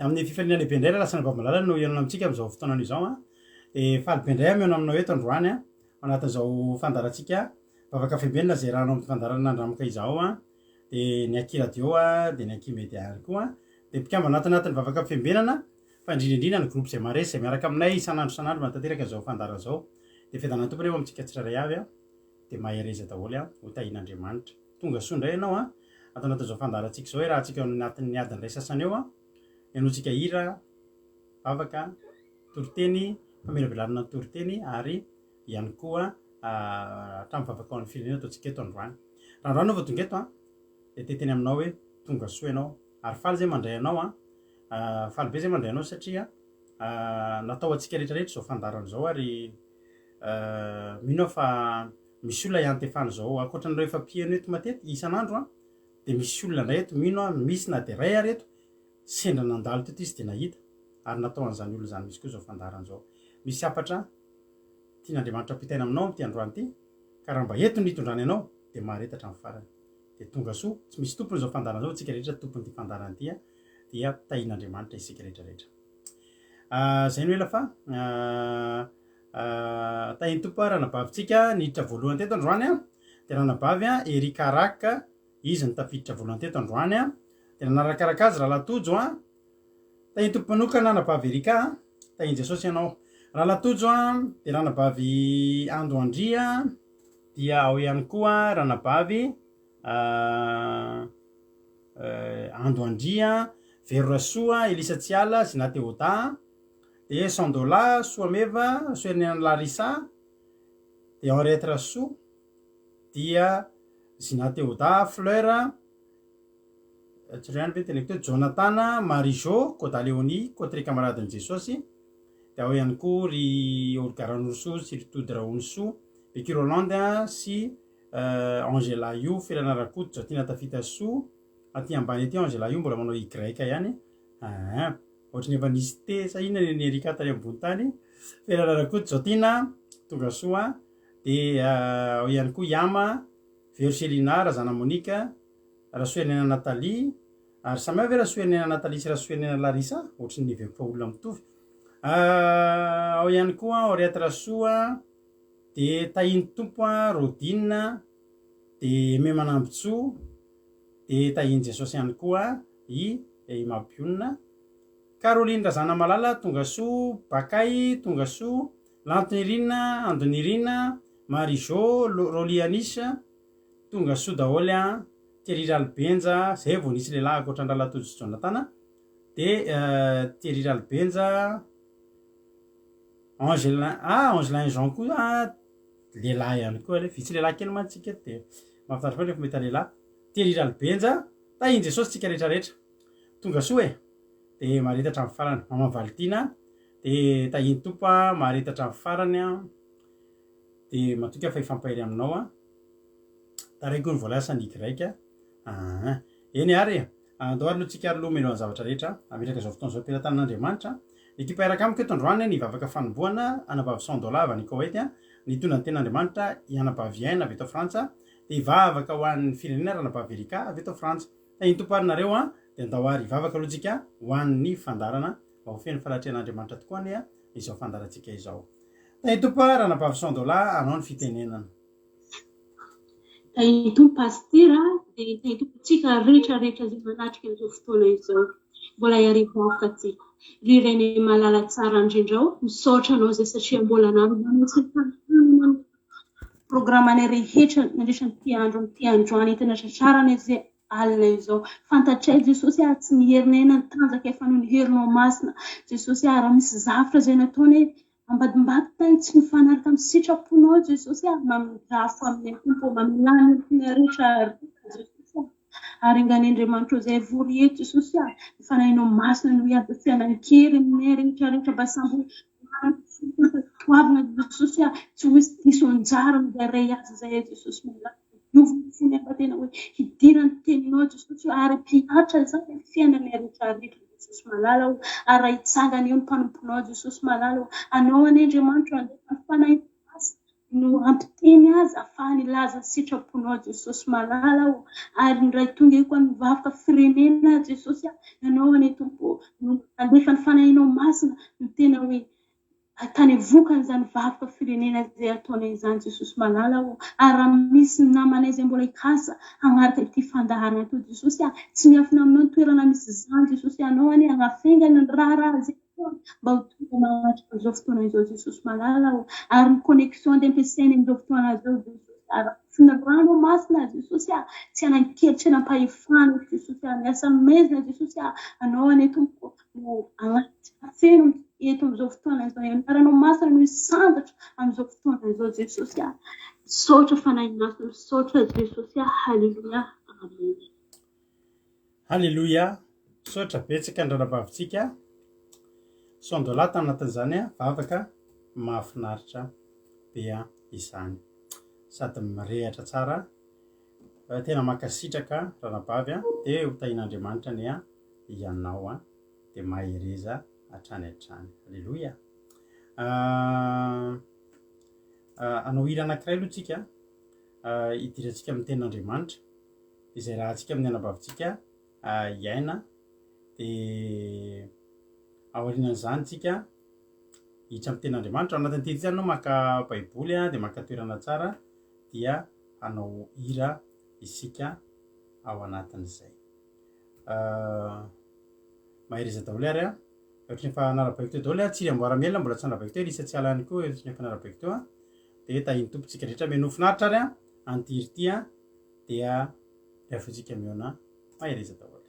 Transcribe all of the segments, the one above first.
Dia amin'ny fifaliana lehibe indray raha lasa Vavy Malala no hihaonana amintsika amin'izao fotoana izao an. Dia faly be indray aho mihaona aminao eto androany an, ao anatin'izao fandaharantsika Vavaka Fiambenana izay iarahanao amin'ny fandaharana Nandramoka izao an. Dia ny Aky Radio an, dia ny Aky Media ihany koa an. Dia mpikambana ato anatin'ny Vavaka Fiambenana fa indrindra indrindra ny groupe izay maharesy izay miaraka aminay isan'andro isan'andro manatanteraka izao fandaharana izao. Dia fiadanan'ny Tompo anie ho amintsika tsirairay avy an. Dia mahereza daholo an, ho tahian'Andriamanitra. Tonga soa indray ianao an, ato anatin'izao fandaharantsika izao, iarahantsika ao anatin'ny adiny iray sasany eo an, henointsika hira, vavaka, toriteny, famelabelarana ny toriteny ary ihany koa hatramin'ny vavaka ho an'ny firenena ataontsika eto androany. Raha androany ianao vao tonga eto an, dia te hiteny aminao hoe tonga soa ianao ary faly izay mandray anao an, faly be izay mandray anao satria natao ho antsika rehetra rehetra izao fandaharana izao ary mino aho fa Misy olona iantefana izao, ankoatra an'ireo efa mpihaino eto matetika, isan'andro an, dia misy olona indray eto, mino aho, misy na dia iray ary eto, sendra nandalo teto izy dia nahita, ary natao an'izany olona izany mihitsy koa izao fandaharana izao. Misy hafatra tian'Andriamanitra ampitaina aminao amin'ity androany ity, ka raha mba eto no hitondrany anao, dia mahareta hatramin'ny farany. Dia tonga soa, tsy misy tompony izao fandaharana izao, isika rehetra tompon'ity fandaharana ity, dia tahian'Andriamanitra isika rehetra rehetra. Izay no ela fa Tahin'ny Tompo a, ranabavintsika niditra voalohany teto androany a, dia ranabavy a Erika Rack, izy no tafiditra voalohany teto androany a, dia nanarakaraka azy Rahalahy Tojo a, Tahin'ny Tompo manokana anabavy Erika a, tahin'i Jesosy ianao. Rahalahy Tojo a, dia ranabavy Ando Andria, dia ao ihany koa ranabavy Ando Andria, Vero Rasoa, Elisa Tsiala, Zina Théoda, dia Sandola, Soameva, Soherinirina Larissa, dia Henriette Rasoa, dia Zina Théoda, Fleur, tsy ireo ihany ve no teneniko teo, Jonathan, Marie Jo, Koda Léonie, Coterie Camaradin'i Jesosy, dia ao ihany koa ry Olga Ranorosoa sy ry Tody Rahonisoa, Becky Rolande sy Angela io, Felana Rakoto, Jatina Tafita Soa, aty ambany aty Angela io mbola manao Y ihany, aa. Ohatry ny efa nisy T sa inona ny an'i Erika tany ambony tany. Felana Rakoto Jaotiana, tonga soa. Dia ao ihany koa Yama, Vero Selina, Razana Monica, Rasoheriniaina Nathalie. Ary samy hafa ve Rasoheriniaina Nathalie sy Rasoheriniaina Larissa? Ohatry ny heveriko fa olona mitovy. Ao ihany koa Henriette Rasoa, dia Tahin'ny Tompo, Rodine, dia Aimé Manambintsoa, dia tahin'i Jesosy ihany koa i Mampionona. Caroline Razanamalala tongasoa, Bakay tongasoa, Lantonirina, Andonirina, Marie Jo, Rolly Anis tongasoa daholo an, Thierry Ralibenja, zay vao nisy lehilahy ankoatra an-dRalatojo sy Jonathan, dia Thierry Ralibenja, Angelin, ah Angelin Jean koa lehilahy ihany koa re, vitsy lehilahy kely mantsy tsika eto dia mahafinaritra foana rehefa mahita lehilahy. Thierry Ralibenja, tahin'i Jesosy tsika rehetra rehetra. Tonga soa e! Dia mahareta hatramin'ny farany. Maman Valitiana, dia tahin'ny Tompo a, mahareta hatramin'ny farany a. Dia matoky aho fa hifampahery aminao a. Taraiky hono voalaza ny Y. Aa. Eny ary e. Andao ary aloha tsika ary aloha mialohan'ny zavatra rehetra, hametraka izao fotoana izao am-pelatanan'Andriamanitra. Ny ekipa hiaraka amiko eto androany ny hivavaka fanombohana, anabavy Sandola avy any Koety, nitondra ny tenin'Andriamanitra i anabavy Aina avy eto Frantsa, dia hivavaka ho an'ny firenena ranabavy Erika avy eto Frantsa. Tahin'ny Tompo ary nareo an, dia andao ary hivavaka aloha tsika ho an'ny fandaharana mba ho feno fanatrehan'Andriamanitra tokoa anie izao fandaharantsika izao. Tahin'ny Tompo ranabavy Sandola anao ny fitenenana. Tahin'ny Tompo Pasitera dia tahin'ny Tompo antsika rehetra rehetra izay manatrika an'izao fotoana izao. Mbola hiarivavaka antsika. Ry Rainay malala tsara indrindra ô, misaotra anao izay satria mbola narovanao sy nitandroanao ny programanay rehetra nandritra an'ity andro ity androany entina tratrarana izay alina izao. Fantatray Jesosy ah, tsy ny herinay na ny tanjakay fa noho ny herinao masina. Jesosy ah, raha misy zavatra izay nataonay Ambadimbadika tsy mifanaraka amin'ny sitraponao Jesosy ah, mamindrafo aminay Tompo ô, mamelà ny helokinay rehetra Jesosy ah. Ary enganie Andriamanitra ô, izay vory eto Jesosy ah, ny Fanahinao Masina no hiady fialan-kery aminay rehetra rehetra mba samby ho manana fankatoavana Jesosy ah, tsy ho hisy diso anjara amin'izay ray azy izay Jesosy malala. Diovy ny fonay mba tena hoe hidiran'ny teninao Jesosy ô, ary hampihatra izany amin'ny fiainanay rehetra rehetra Jesosy malala ô, ary raha hitsangana eo ny mpanomponao Jesosy malala ô, Anao anie Andriamanitra ô, handefa ny Fanahinao Masina. no hampiteny azy afahany hilaza ny sitraponao Jesosy malala o ary ny ray tonga eo koa ny vavaka firenena Jesosy a ianao anie Tompo o no handefa ny fanahinao masina no tena hoe Tany vokany izany vavaka firenena izay ataonay izany Jesosy malala ô, ary raha misy namanay izay mbola hikasa hagnaraka ity fandaharana ity Jesosy a, tsy miafina aminao ny toerana misy izany Jesosy Anao anie hagnafengana ny raharaha izay ataony mba ho tonga manatrika an'izao fotoana izao Jesosy malala ô, ary ny connexion izay ampiasainy amin'izao fotoana izao Jesosy a, rakotsy ny rano masina Jesosy a, tsy hanan-kery tsy hanam-pahefana Jesosy a, ny asa maizina Jesosy a, Anao anie Tompoko no anaty feno eto amin'izao fotoana izao. Ny anaranao masina no hisandratra amin'izao fotoana izao Jesosy ah. Misaotra Fanahy Masina, misaotra Jesosy ah. Haleloia. Amen. Haleloia. Misaotra betsaka ny ranabavintsika. Sondola tanatin'izany vavaka mahafinaritra be izany. Sady mirehatra tsara. Tena mankasitraka ranabavy dia ho tahian'Andriamanitra anie ianao an, dia mahereza hatrany hatrany. Aleloia. Hanao hira anankiray aloha tsika, hidirantsika amin'ny tenin'Andriamanitra, izay rahantsika amin'ny anabavintsika hiaina, dia aorianan'izany tsika hiditra amin'ny tenin'Andriamanitra. Ao anatin'ity ity zany ianao maka baiboly dia maka toerana tsara dia hanao hira isika ao anatin'izay. Mahereza daholo ary a. Ohatry ny efa narabaiko teo daholo a. Tsiry amboara miel mbola tsy narabaiko teo, Elisa tsy ala ihany koa ohatry ny efa narabaiko teo a. Dia tahin'ny Tompo tsika rehetra. Menoa finaritra ary a. An'ity hira ity a. Dia rehafotsika mihaona. Mahereza daholo.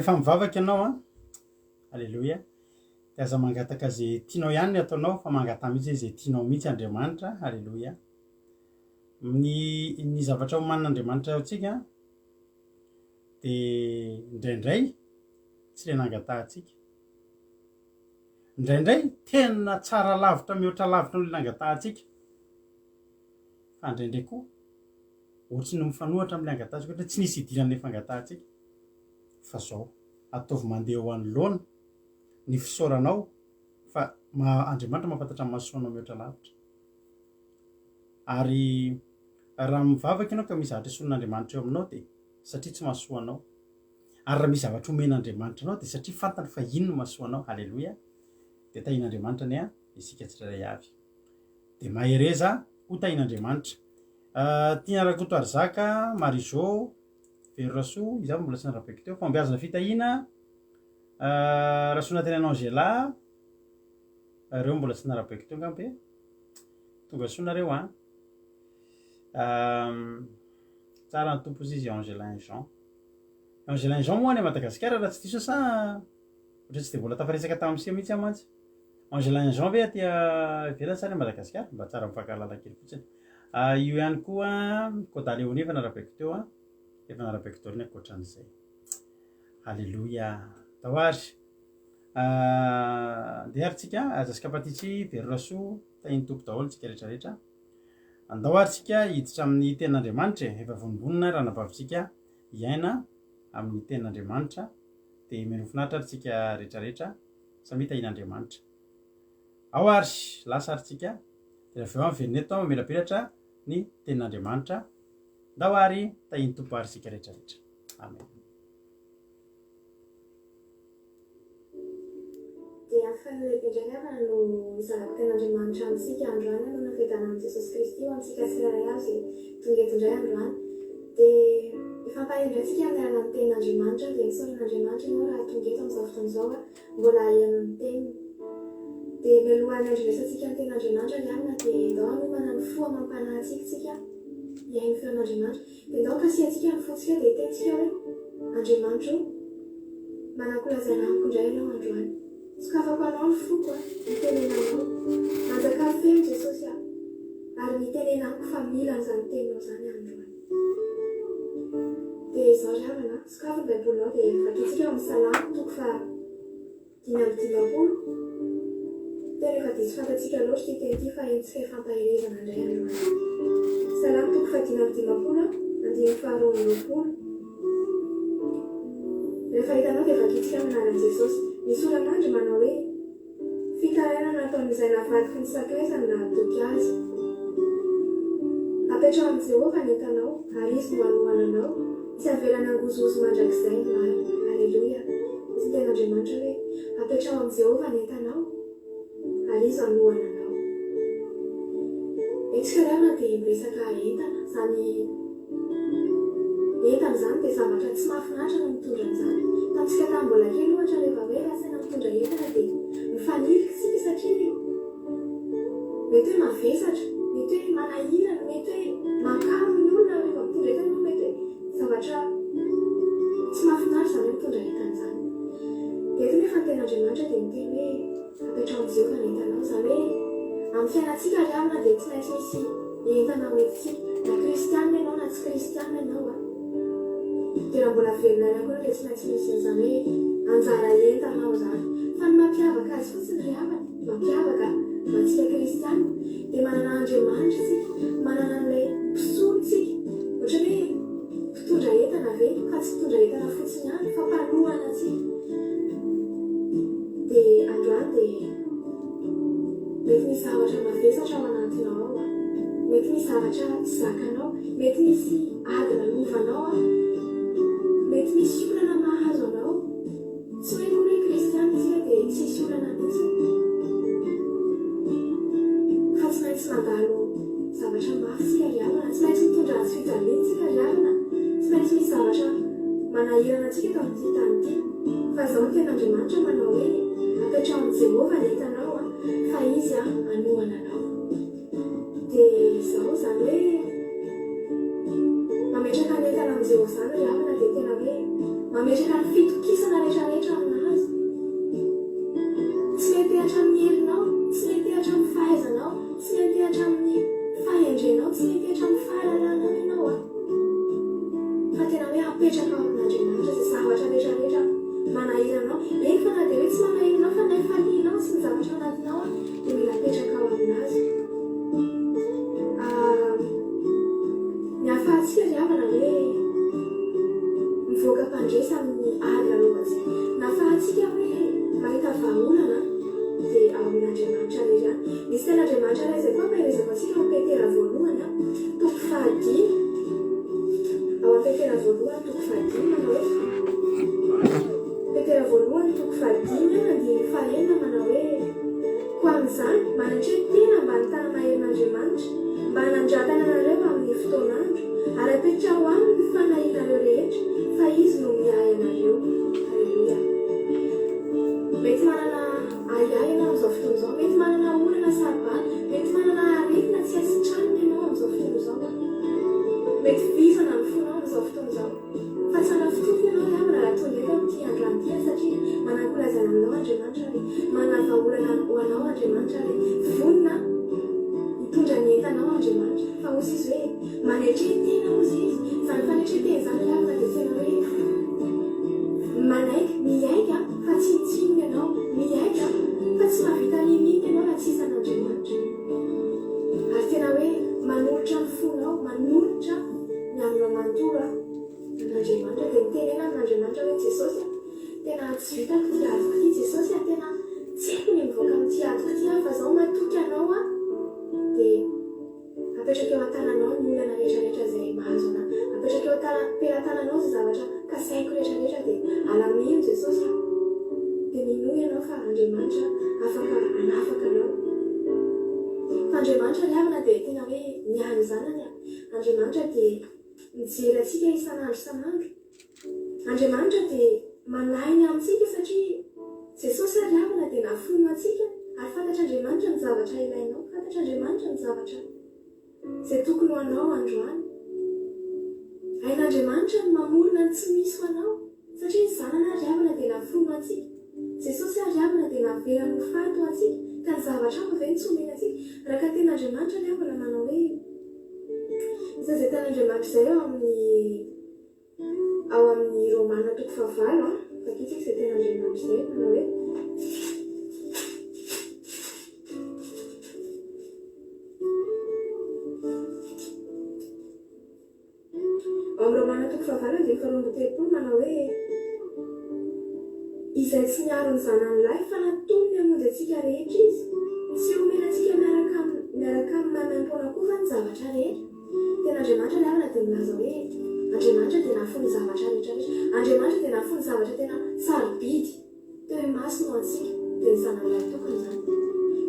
Rehefa mivavaka ianao an, Aleloia, dia aza mangataka izay tianao ihany ny ataonao fa mangataha mihitsy hoe izay tianao mihitsy Andriamanitra, Aleloia. Ny ny zavatra omanin'Andriamanitra ho antsika dia indraindray tsy ilay nangatahantsika. Indraindray tena tsara lavitra mihoatra lavitra noho ilay nangatahantsika. Fa indraindray koa ohatry ny mifanohitra amin'ilay angatahantsika, ohatra hoe tsy nisy idiran'ilay fangatahantsika. Fa zao, ataovy mandeha eo anoloana ny fisaoranao fa Andriamanitra mahafantatra ny mahasoanao mihoatra lavitra. Ary raha mivavaka ianao ka misy zavatra esorin'Andriamanitra eo aminao dia satria tsy mahasoa anao. Ary raha misy zavatra omen'Andriamanitra anao dia satria fantany fa iny no mahasoa anao. Haleloia. Dia tahian'Andriamanitra anie isika tsirairay avy. Dia mahereza ho tahian'Andriamanitra. Tiana Rakotoarizaka, Marie Jo, Vero Rasoa, izaho mbola tsy narabaiko teo. Fahombiazana fitahiana, Rasoanantenaina Angela, ireo mbola tsy narabaiko teo angamba e. Tonga soa nareo an. Tsara ny Tompo izy Angelin Jean. Angelin Jean moa any Madagasikara raha tsy diso sa ohatran'ny tsy dia mbola tafaresaka tamin'ny seho mihitsy aho mantsy. Angelin Jean ve aty ivelany sa any Madagasikara? Mba tsara mifankahalala kely fotsiny. Io ihany koa Koda Léonie efa narabaiko teo an. Efa narabaiko daholo ny ankoatran'izay. Alléluia. Tao ary. Andeha ary tsika, Jessica Patici, Vero Rasoa, tahin'ny Tompo daholo tsika rehetra rehetra. Andao ary tsika hiditra amin'ny tenin'Andriamanitra e, efa vonombonona ranabavintsika hiaina amin'ny tenin'Andriamanitra, dia mino finaritra ary tsika rehetra rehetra, samia tahin'Andriamanitra. Ao ary, lasa ary tsika, dia avy eo aho miverina eto mamelabelatra ny tenin'Andriamanitra. Ndao ary tahin'ny Tompo ary isika rehetra rehetra. Amen. Dia faly lehibe indray ny havana no nizarako tenin'Andriamanitra amintsika androany hanana fiadanan'i Jesosy Kristy ho antsika tsirairay avy izay tonga eto indray androany. Dia hifampahery indray tsika amin'ny alalan'ny tenin'Andriamanitra dia misaotra an'Andriamanitra ianao raha tonga eto amin'izao fotoana izao mbola haheno ny teniny. Dia mialohan'ny handrenesantsika ny tenin'Andriamanitra ry havana dia ndao hanomana ny fo amam-panahintsika tsika hihaino ny feon'Andriamanitra. Dia ndao kasihantsika ny fontsika dia hitentsika hoe, Andriamanitra o, manan-kolazaina amiko indray Ianao androany. Sokafako Anao ny foko a, mitenena Anao. Manjakà feno Jesosy a, ary mitenena amiko fa mila an'izany teninao izany aho androany. Dia izao ry havana a, sokafy ny Baibolinao dia vakintsika ao amin'ny Salamo toko faha. 55. Tena efa diso fantatsika loatra ity teny ity fa henontsika hifampaherezana indray androany. Salamo toko faha-55 andininy faha-22. Rehefa hitanao dia vakintsika amin'ny anaran'i Jesosy. Misy ora-mandry manao hoe. Fitarainana ataon'izay navadiky ny sakaiza no nahatoky azy. Apetraho amin'i Jehovah ny entanao, ary Izy no hanohana anao. Tsy havelany hangozohozo mandrakizay ny marina. Aleloia! Hoy ny Tenin'Andriamanitra hoe, Apetraho amin'i Jehovah ny entanao, ary Izy hanohana anao. Eto isika ry havana dia miresaka entana. Izany entana izany dia zavatra tsy mahafinaritra ny mitondra an'izany. Tamintsika tamin'ny mbola kely ohatra rehefa hoe asaina mitondra entana dia mifanilika isika satria mety hoe mavesatra, mety hoe manahirana, mety hoe mankamo ny olona rehefa mitondra entana ianao, mety hoe zavatra tsy mahafinaritra izany hoe mitondra entana izany. Dia eto nefa ny tenin'Andriamanitra dia miteny hoe apetraho amin'i Jehovah ny entanao, izany hoe amin'ny fiainantsika ry havana dia tsy maintsy misy entana hoentintsika, na kristianina ianao na tsy kristianina ianao a. Dia raha mbola velona ihany koa ianao dia tsy maintsy misy an'izany hoe anjara entanao izany. Fa ny mampiavaka azy fotsiny ry havana, mampiavaka ho antsika kristianina dia manana Andriamanitra isika, manana an'ilay mpisolo isika. Ohatran'ny hoe mpitondra entana ve? Fa tsy mpitondra entana fotsiny ihany fa mpanohana antsika. Dia androany dia. Mety misy zavatra mavesatra ao anatinao ao an. Mety misy zavatra tsy zakanao. Mety misy ady lalovanao an. Mety misy olana mahazo anao. Tsy hoe akory hoe kristiana isika dia tsy hisy olana mihitsy. Fa tsy maintsy mandalo zavatra mafy isika ry havana. Tsy maintsy mitondra hazo fijaliana isika ry havana. Tsy maintsy misy zavatra manahirana antsika eto amin'ity tany ity. Fa izao no tenin'Andriamanitra manao hoe, Apetraho amin'i Jehovah ny entanao, fa izy hanohana anao. Dia izao, izany hoe mametraka ny entana amin'i Jehovah izany ry havana dia tena hoe mametraka ny fitokisana rehetra. miantehatra amin'ny herinao, tsy miantehatra amin'ny fahaizanao, tsy miantehatra amin'ny fahendrenao, tsy miantehatra amin'ny fahalalanao ianao an. Fa tena hoe apetraka ao amin'Andriamanitra izay zavatra rehetra rehetra manahirana anao. Eny fa na dia hoe tsy manahirana anao fa ny hafalianao sy ny zavatra ao anatinao an, dia mila apetraka ao aminazy. Ny ahafahantsika ry havana hoe mivoaka mpandresy amin'ny ady lalovantsika, ny ahafahantsika hoe mahita vahaolana dia ao amin'Andriamanitra irery ihany. Misy tenin'Andriamanitra iray izay koa ampaherezako antsika ao amin'ny Petera voalohany toko fahadimy, ao amin'ny Petera voalohany toko fahadimy manao hoe, Petera voalohany toko fahadimy andininy fahenina manao hoe, Koa amin'izany, manatreha tena ambany tana-maherin'Andriamanitra, mba hanandratana anareo amin'ny fotoan'andro, ary apetraho aminy ny fanahianareo rehetra, fa Izy no miahy anareo. Aleloia. Mety manana ahiahy ianao amin'izao fotoana izao, mety manana olana saro-bady, mety manana aretina tsy hay sitranina ianao amin'izao fotoana izao. Mety vizana ny fonao amin'izao fotoana izao. Fa tsara fitofy ianao ry havana raha tonga eto amin'ity androany ity aho satria manan-kolazaina aminao Andriamanitra ary manana vahaolana ho anao Andriamanitra ary vonona hitondra ny entanao Andriamanitra. Fa hozy izy hoe, manetre tena hozy izy. Izany fanetren-tena izany ry havana dia tena hoe manaiky, miaiky fa tsinontsinona ianao, miaiky fa tsy mahavita n'inon'inona ianao raha tsy isan'Andriamanitra. Ary tena hoe manolotra ny fonao, manolotra. Ny aminao manontolo aho. An'Andriamanitra dia mitenena amin'Andriamanitra hoe Jesosy a, tena tsy vitako ity adiko ity Jesosy a, tena tsy haiko ny mivoaka amin'ity adiko ity aho fa zaho matoky anao aho dia apetrako eo an-tananao ny olana rehetra rehetra izay mahazo anah, apetrako eo am-pelatananao izay zavatra kasaiko rehetra rehetra dia alamino Jesosy a, dia minoa ianao fa Andriamanitra afaka hanafaka anao. Fa Andriamanitra ry havana dia tena hoe miahy ny zanany a. Andriamanitra dia mijery antsika isan'andro isan'andro. Andriamanitra dia manahy ny amintsika satria Jesosy ary havana dia nafoiny ho antsika ary fantatr'Andriamanitra ny zavatra ilainao, fantatr'Andriamanitra ny zavatra izay tokony ho anao androany. Hain'Andriamanitra ny mamorona ny tsy misy ho anao. Satria ny Zanany ary havana dia nafoiny ho antsika. Jesosy ary havana dia navelany ho faty ho antsika, ka ny zavatra hafa ve no tsy omeny antsika? Raha ka tena Andriamanitra ny havana manao hoe, Izay izay tenin'Andriamanitra izay ao amin'ny ao amin'ny Romana toko fahavalo an, vakitsika izay tenin'Andriamanitra izay, manao hoe, Ao amin'ny Romana toko fahavalo andininy faharoa amby telopolo manao hoe, Izay tsy niaro ny Zanany lahy fa natolony hamonjy antsika rehetra Izy, tsy homena antsika miaraka aminy miaraka aminy maimaimpoana koa va ny zavatra rehetra? Tena Andriamanitra ry havana dia milaza hoe, Andriamanitra dia nahafoy ny zavatra rehetra rehetra. Andriamanitra dia nahafoy ny zavatra tena sarobidy. Teo imasony ho antsika, dia ny zanany lahy tokana izany.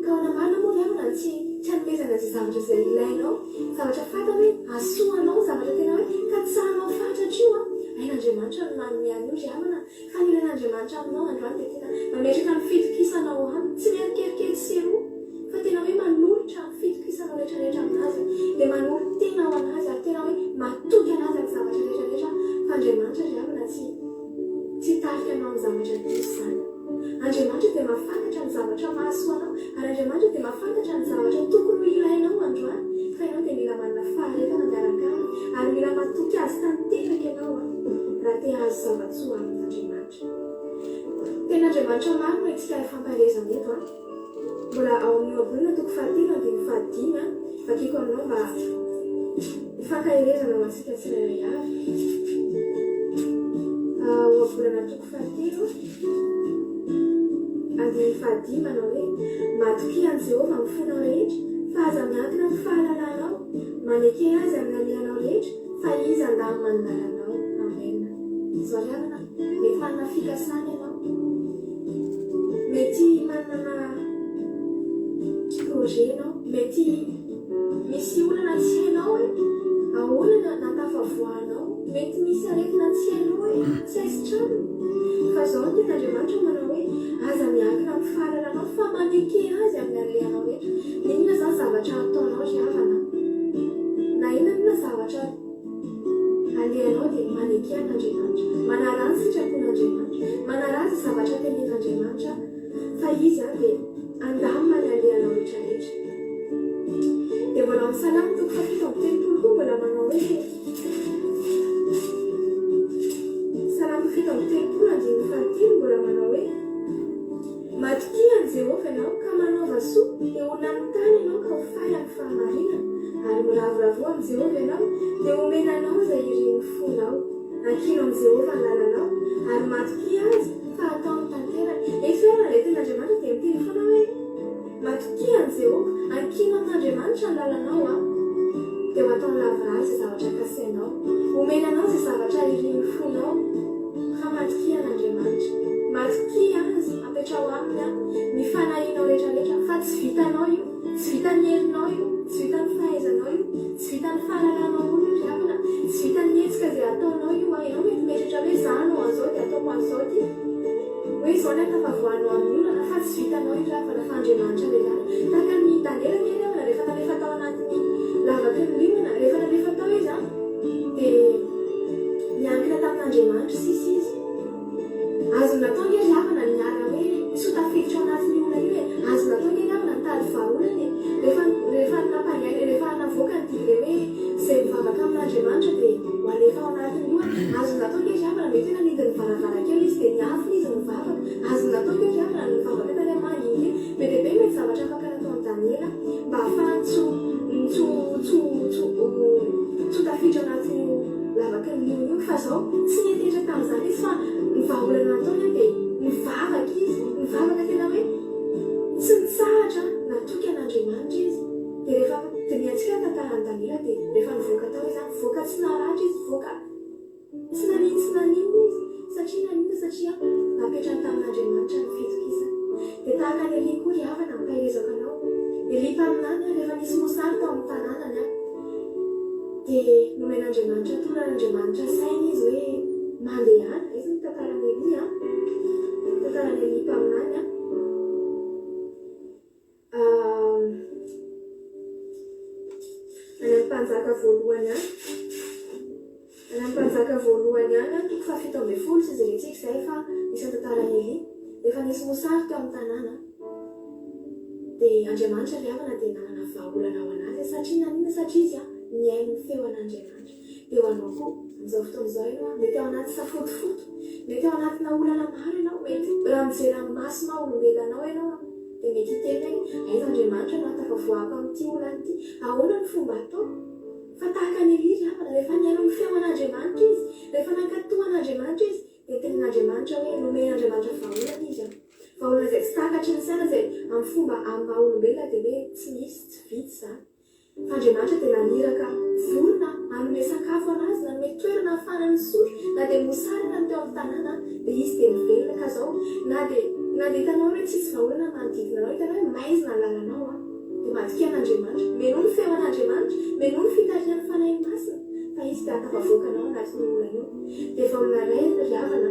Ka ahoana marina moa ry havana no tsy tsy hanomezana izay zavatra izay ilainao, zavatra fantany hoe hahasoa anao, zavatra tena hoe katsahanao fatratra io an! Hain'Andriamanitra ny manome an'io ry havana, fa ny ilain'Andriamanitra aminao androany dia tena mametraka ny fitokisanao aminy, tsy mierikerika etsy sy eroa, fa tena hoe manolotra ny fitokisanao rehetra rehetra aminazy, dia manolo-tena ho an'Azy ary tena hoe matoky an'Azy amin'ny zavatra rehetra rehetra, fa Andriamanitra ry havana tsy. Tsy hitarika anao amin'ny zavatra diso izany. Andriamanitra dia mahafantatra ny zavatra mahasoa anao, ary Andriamanitra dia mahafantatra ny zavatra tokony ho ilainao androany, fa ianao dia mila manana faharetana miaraka Aminy, ary mila matoky Azy tanteraka ianao raha te hahazo zava-tsoa amin'Andriamanitra. Tena Andriamanitra maro no haintsika ifampaherezana eto an! Mbola ao amin'ny Ohabolana toko fahatelo andininy fahadimy an, vakiko aminao mba ho fankaherezana ho antsika tsirairay avy. Ohabolana toko fahatelo andininy fahadimy manao hoe, Matokia an'i Jehovah amin'ny fonao rehetra, fa aza miankina amin'ny fahalalanao. Maneke Azy amin'ny alehanao rehetra, fa Izy handamina ny lalanao. Amena. Izao ry havana, mety manana fikasana ianao. Mety manana projet ianao, mety misy olana tsy hainao hoe ahoana no nahatafavoahanao, mety misy aretina tsy hainao hoe tsy hay sitranina, fa izao no tian'Andriamanitra manao hoe aza miankina amin'ny fahalalanao fa maneke Azy amin'ny alehanao rehetra. N'inona izany zavatra ataonao ry havana, na inona inona zavatra. Alehanao dia maneke an'Andriamanitra, manaraha ny sitrapon'Andriamanitra, manaraha izay zavatra tenenin'Andriamanitra fa Izy dia handamina ny alehanao rehetra rehetra. Dia mbola ao amin'ny Salamo toko fahafito amby telopolo koa mbola manao hoe, Salamo 37 andininy fahatelo mbola manao hoe, Matokia an'i Jehovah ianao ka manaova soa, dia ho nanontany ianao ka ho faly amin'ny fahamarinana, ary miravoravoa amin'i Jehovah ianao, dia homena anao izay irin'ny fonao. Ankino amin'i Jehovah ny lalanao, ary matokia azy fa hataony tanteraka. Eto hoe ilay tenin'Andriamanitra dia miteny foana hoe, Matokia an'i Jehovah, ankino amin'Andriamanitra ny lalanao an, dia ho ataony lavorary izay zavatra kasainao. Homeny anao izay zavatra irin'ny fonao. Fa matokia an'Andriamanitra. Matokia Azy, apetraho Aminy an, ny fanahianao rehetrarehetra, fa tsy vitanao io, tsy vitan'ny herinao io, tsy vitan'ny fahaizanao io, tsy vitan'ny fahalalanao olona io ry havana, tsy vitan'ny hetsika izay ataonao io an, ianao mety mieritreritra hoe za hanao an'izao dia ataoko an'izao ity. Hoe izao ny ahatafavoahanao amin'ny olana fa tsy vitanao io ry havana fa Andriamanitra ilay lalana. Tahaka an'i Daniela anie ry havana rehefa nalefa tao anatin'ny lavaky ny liona, rehefa nalefa tao izy an, dia niankina tamin'Andriamanitra sisa izy. Azony natao ange ry havana ny niala hoe tsy ho tafiditra ao anatin'io olana io e, azony natao ange ry havana nitady vahaolana e, rehefa rehefa nampangaina rehefa navoaka ny didy ilay hoe izay mivavaka amin'Andriamanitra dia ho alefa ao anatin'ny lohany, azony natao ange ry havana mety hoe nanidy ny varavarankely izy dia niafina izy nivavaka, azony natao ange ry havana ny nivavaka tany amin'ny mangingina, be dia be mety zavatra afaka nataon'i Daniela mba hahafahany tsy ho tsy ho tsy ho tsy ho tsy ho tafiditra ao anatin'io lavaky ny liona io, fa zao tsy niantehitra tamin'izany izy fa ny vahaolana nataony dia nivavaka izy, nivavaka tena hoe tsy nitsahatra natoky an'Andriamanitra izy, dia rehefa dinihantsika ny tantaran'i Daniela dia rehefa nivoaka tao izy, nivoaka tsy naratra izy, nivoaka Tsy nanino tsy naninona izy. Satria naninona? Satria napetrany tamin'Andriamanitra ny fitokisany. Dia tahaka an'i Elia koa ry havana, ampaherezako anao. Elia mpaminany, rehefa nisy mosary tao amin'ny tanànany, dia nomen'Andriamanitra toran'Andriamanitra saina izy hoe mandehana. Aiza ny tantaran'i Elia? Tantaran'i Elia mpaminany. Any amin'ny Mpanjaka voalohany any. Any amin'ny Mpanjaka voalohany any, toko fahafito ambin'ny folo, tsy jerentsika izay fa misy ny tantaran'i Elia. Rehefa nisy mosary teo amin'ny tanàna, dia Andriamanitra ry havana dia nanana vahaolana ho an'azy. Satria naninona? Satria izy nihaino ny feon'Andriamanitra. Dia ho anao koa, amin'izao fotoana izao ianao, mety ao anaty safotofoto, mety ao anatina olana maro ianao, mety raha mijery amin'ny maso maha olombelona anao ianao, dia mety hiteny hoe, Aiza Andriamanitra no hahatafavoahako amin'ity olana ity? Ahoana no fomba ataoko? Fa tahaka an'i Elia ry havana, rehefa nihaino ny feo an'Andriamanitra izy, rehefa nankatò an'Andriamanitra izy, dia tenin'Andriamanitra hoe, nomen'Andriamanitra vahaolana izy an. Vahaolana izay tsy takatry ny saina, izay amin'ny fomba amin'ny maha olombelona dia hoe tsy misy, tsy vita izany. Fa Andriamanitra dia naniraka vorona hanome sakafo anazy, nanome toerana hahafahana nisotro, na dia mosary ara ny teo amin'ny tanàna, dia izy dia nivelona. Ka zao, na dia na dia hitanao hoe tsisy vahaolana ny manodidina anao, hitanao hoe maizina ny lalanao an, dia matokia an'Andriamanitra, menoa ny feo an'Andriamanitra, menoa ny fitarihan'ny Fanahy Masina, fa Izy dia hahatafavoaka anao anatin'io olana io. Dia vahaolana iray ry havana,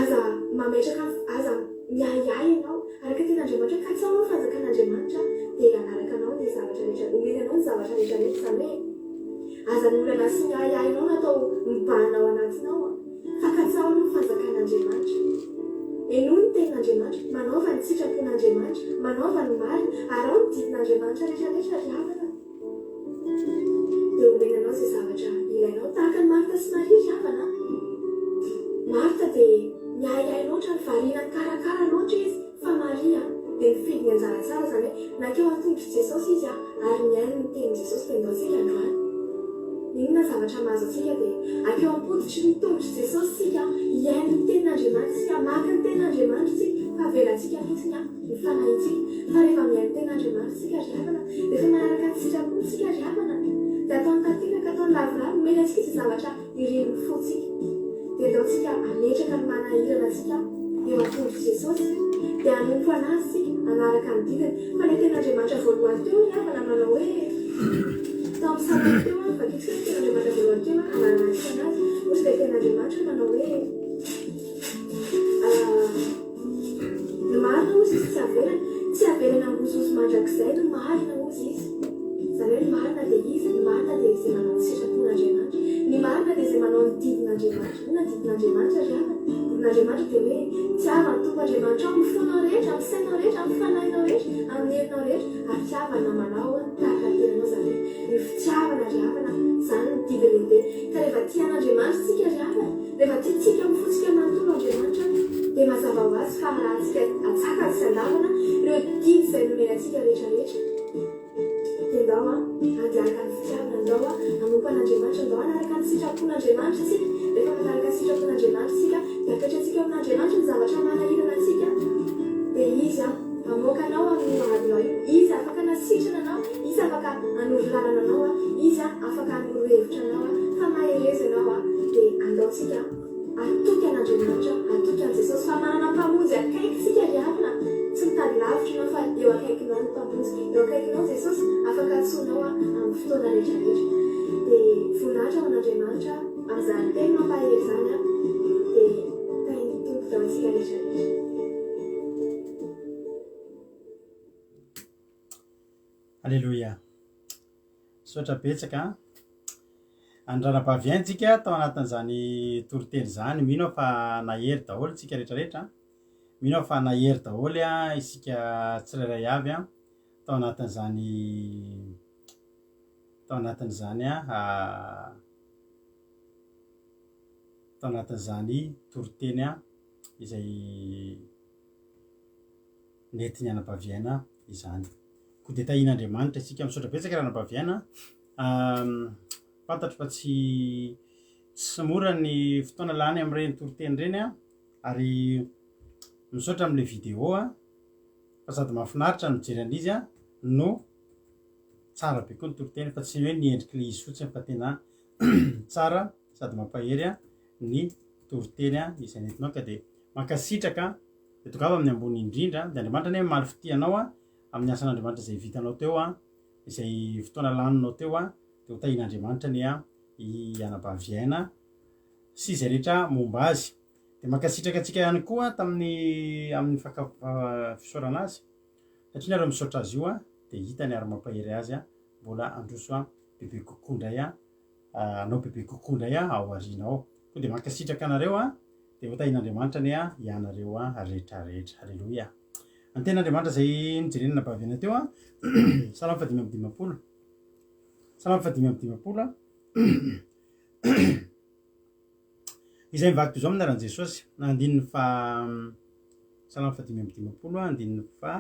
aza mametraka, aza miahiahy ianao, Araka ny tenin'Andriamanitra hoe katsaho ny fanjakan'Andriamanitra dia hanaraka anao ny zavatra rehetra, omeny anao ny zavatra rehetra rehetra, izany hoe aza ny olana sy ny ahiahinao no atao mibahana ao anatinao fa katsaho aloha ny fanjakan'Andriamanitra. Henoy ny tenin'Andriamanitra, manaova ny sitrapon'Andriamanitra, manaova ny marina, araho ny didin'Andriamanitra rehetra rehetra ry havana. Dia omena anao izay zavatra ilainao. Tahaka an'i Marta sy Maria ry havana a! Marta dia niahiahy loatra, variana nikarakara loatra izy, fa Maria dia nifidy ny anjara tsara, izany hoe nankeo an-tongotr'i Jesosy izy ary nihaino ny tenin'i Jesosy. Dia ndao tsika androany. Inona zavatra mahazo antsika dia hankeo am-pototry ny tongotr'i Jesosy isika, hihaino ny tenin'Andriamanitra isika, hamaky ny tenin'Andriamanitra isika, fa avelantsika fotsiny ny fanahintsika. Fa rehefa mihaino tenin'Andriamanitra isika ry havana, rehefa manaraka ny sitrapony isika ry havana, dia ataony tanteraka, ataony lavorary, omeny antsika izay zavatra irin'ny fontsika. Dia ndao tsika hametraka ny manahirana antsika eo an-tongotr'i Jesosy, dia hanompo an'Azy isika, hanaraka ny didiny. Fa ilay tenin'Andriamanitra voalohany teo ry havana manao hoe, tao amin'ny salamo teo, vakitsika ny tenin'Andriamanitra voalohany teo, hamaranantsika an'azy, hoy ilay tenin'Andriamanitra manao hoe, Ny marina hozy izy tsy avelany, tsy avelany hangozohozo mandrakizay ny marina hozy izy. Izany hoe ny marina dia iza? Ny marina dia izay manao ny sitrapon'Andriamanitra. Ny marina dia izay manao ny didin'Andriamanitra. Inona ny didin'Andriamanitra ry havana? Ny didin'Andriamanitra dia hoe, tiava ny Tompo Andriamanitrao amin'ny fonao rehetra, amin'ny sainao rehetra, amin'ny fanahinao rehetra, amin'ny herinao rehetra, ary tiava ny namanao tahaka ny tenanao. Izany hoe ny fitiavana ry havana, izany no didy lehibe. Ka rehefa tia an'Andriamanitra isika ry havana, rehefa tiantsika amin'ny fontsika manontolo Andriamanitra, dia mazava ho azy fa arahantsika antsakany sy andavana ireo didy izay nomeny antsika rehetra rehetra. Dia ndao handiaraka ny fitiavana, ndao hanompo an'Andriamanitra, ndao hanaraka ny sitrapon'Andriamanitra isika. Rehefa manaraka ny sitrapon'Andriamanitra isika, dia apetratsika eo amin'Andriamanitra ny zavatra manahirana antsika, dia Izy hamoaka anao amin'io adinao io. Izy afaka hanasitrana anao, Izy afaka hanoro lalana anao, Izy afaka hanoro hevitra anao, fa mahereza ianao, dia andao tsika. Hatoky an'Andriamanitra, hatoky an'i Jesosy fa manana Mpamonjy akaiky tsika ry havana, tsy mitady lavitra ianao fa eo akaikinao ny Mpamonjy, eo akaikinao Jesosy, afaka antsoinao amin'ny fotoana rehetra rehetra. Dia voninahitra ho an'Andriamanitra amin'izany teny mampahery izany an, dia tahin'ny Tompo daholo tsika rehetra rehetra. Aleloia. Misaotra betsaka an. An'ny ranabavy ain-tsika tao anatin'izany toriteny izany. Mino aho fa nahery daholo tsika rehetrarehetra. Mino aho fa nahery daholo isika tsirairay avy tao anatin'izany tao anatin'izany tao anatin'izany toriteny izay nentin'ny anabavy aina izany. Koa dia tahian'Andriamanitra isika. Misaotra betsaka ranabavy aina. Fantatro fa tsy tsy mora ny fotoana lany amin'ireny toriteny ireny a, ary misaotra amin'ilay vidéo a, fa sady mahafinaritra ny mijery an'izy a, no tsara be koa ny toriteny fa tsy hoe ny endrik'ilay izy fotsiny fa tena tsara sady mampahery a ny toriteny a izay nentinao ka dia mankasitraka dia tongava amin'ny ambony indrindra dia Andriamanitra anie mamaly fitia anao a amin'ny asan'Andriamanitra izay vitanao teo a izay fotoana laninao teo a dia ho tahian'Andriamanitra anie a i anabavy aina sy izay rehetra momba azy dia mankasitraka antsika ihany koa tamin'ny amin'ny faka fisaorana azy satria nareo misaotra azy io a dia hitany ary mampahery azy a mbola handroso a bebe kokoa indray a hanao bebe kokoa indray a ao aoriana ao koa dia mankasitraka anareo a Dia ho tahin'Andriamanitra anie ianareo rehetra rehetra. Aleloia. Ny tenin'Andriamanitra izay nojerena nabaviana teo an, Salamo fahadimy amby 50. Salamo fahadimy amby 50. Izay mivaky toy izao amin'ny anaran'i Jesosy, andininy fa Salamo fahadimy amby 50, andininy fa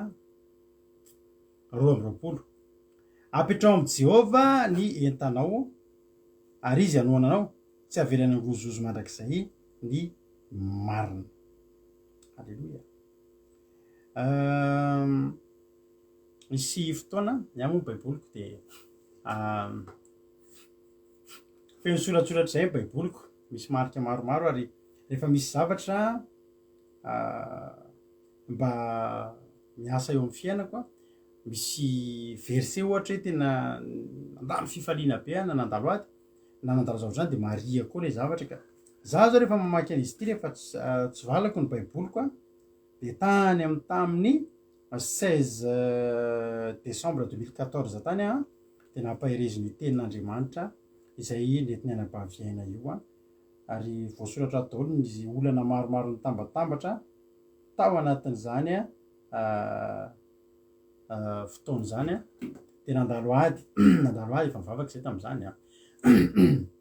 22. Apetraho amin'i Jehovah ny entanao, ary izy hanohana anao. Tsy avelany hangozohozo mandrakizay ny marina. Aleloia. Misy fotoana, ny ahy moa ny baiboliko dia feno soratsoratra izay ny baiboliko, misy marika maromaro ary rehefa misy zavatra mba miasa eo amin'ny fiainako a, misy verset ohatra hoe tena nandalo fifaliana be aho na nandalo ady, na nandalo zavatra zany de marihako koa le zavatra ka. Za zao rehefa mamaky an'izy ity rehefa tsy valako ny baiboliko a, de tany amin'ny tamin'ny 16 décembre 2014 tany aho de nampaherezin'io tenin'Andriamanitra izay nentin'ny anabavy aina io a, ary voasoratra ato daholo ny olana maromaro nitambatambatra tao anatin'izany a. fotoana izany an, dia nandalo ady, nandalo ady, efa nivavaka izay tamin'izany an,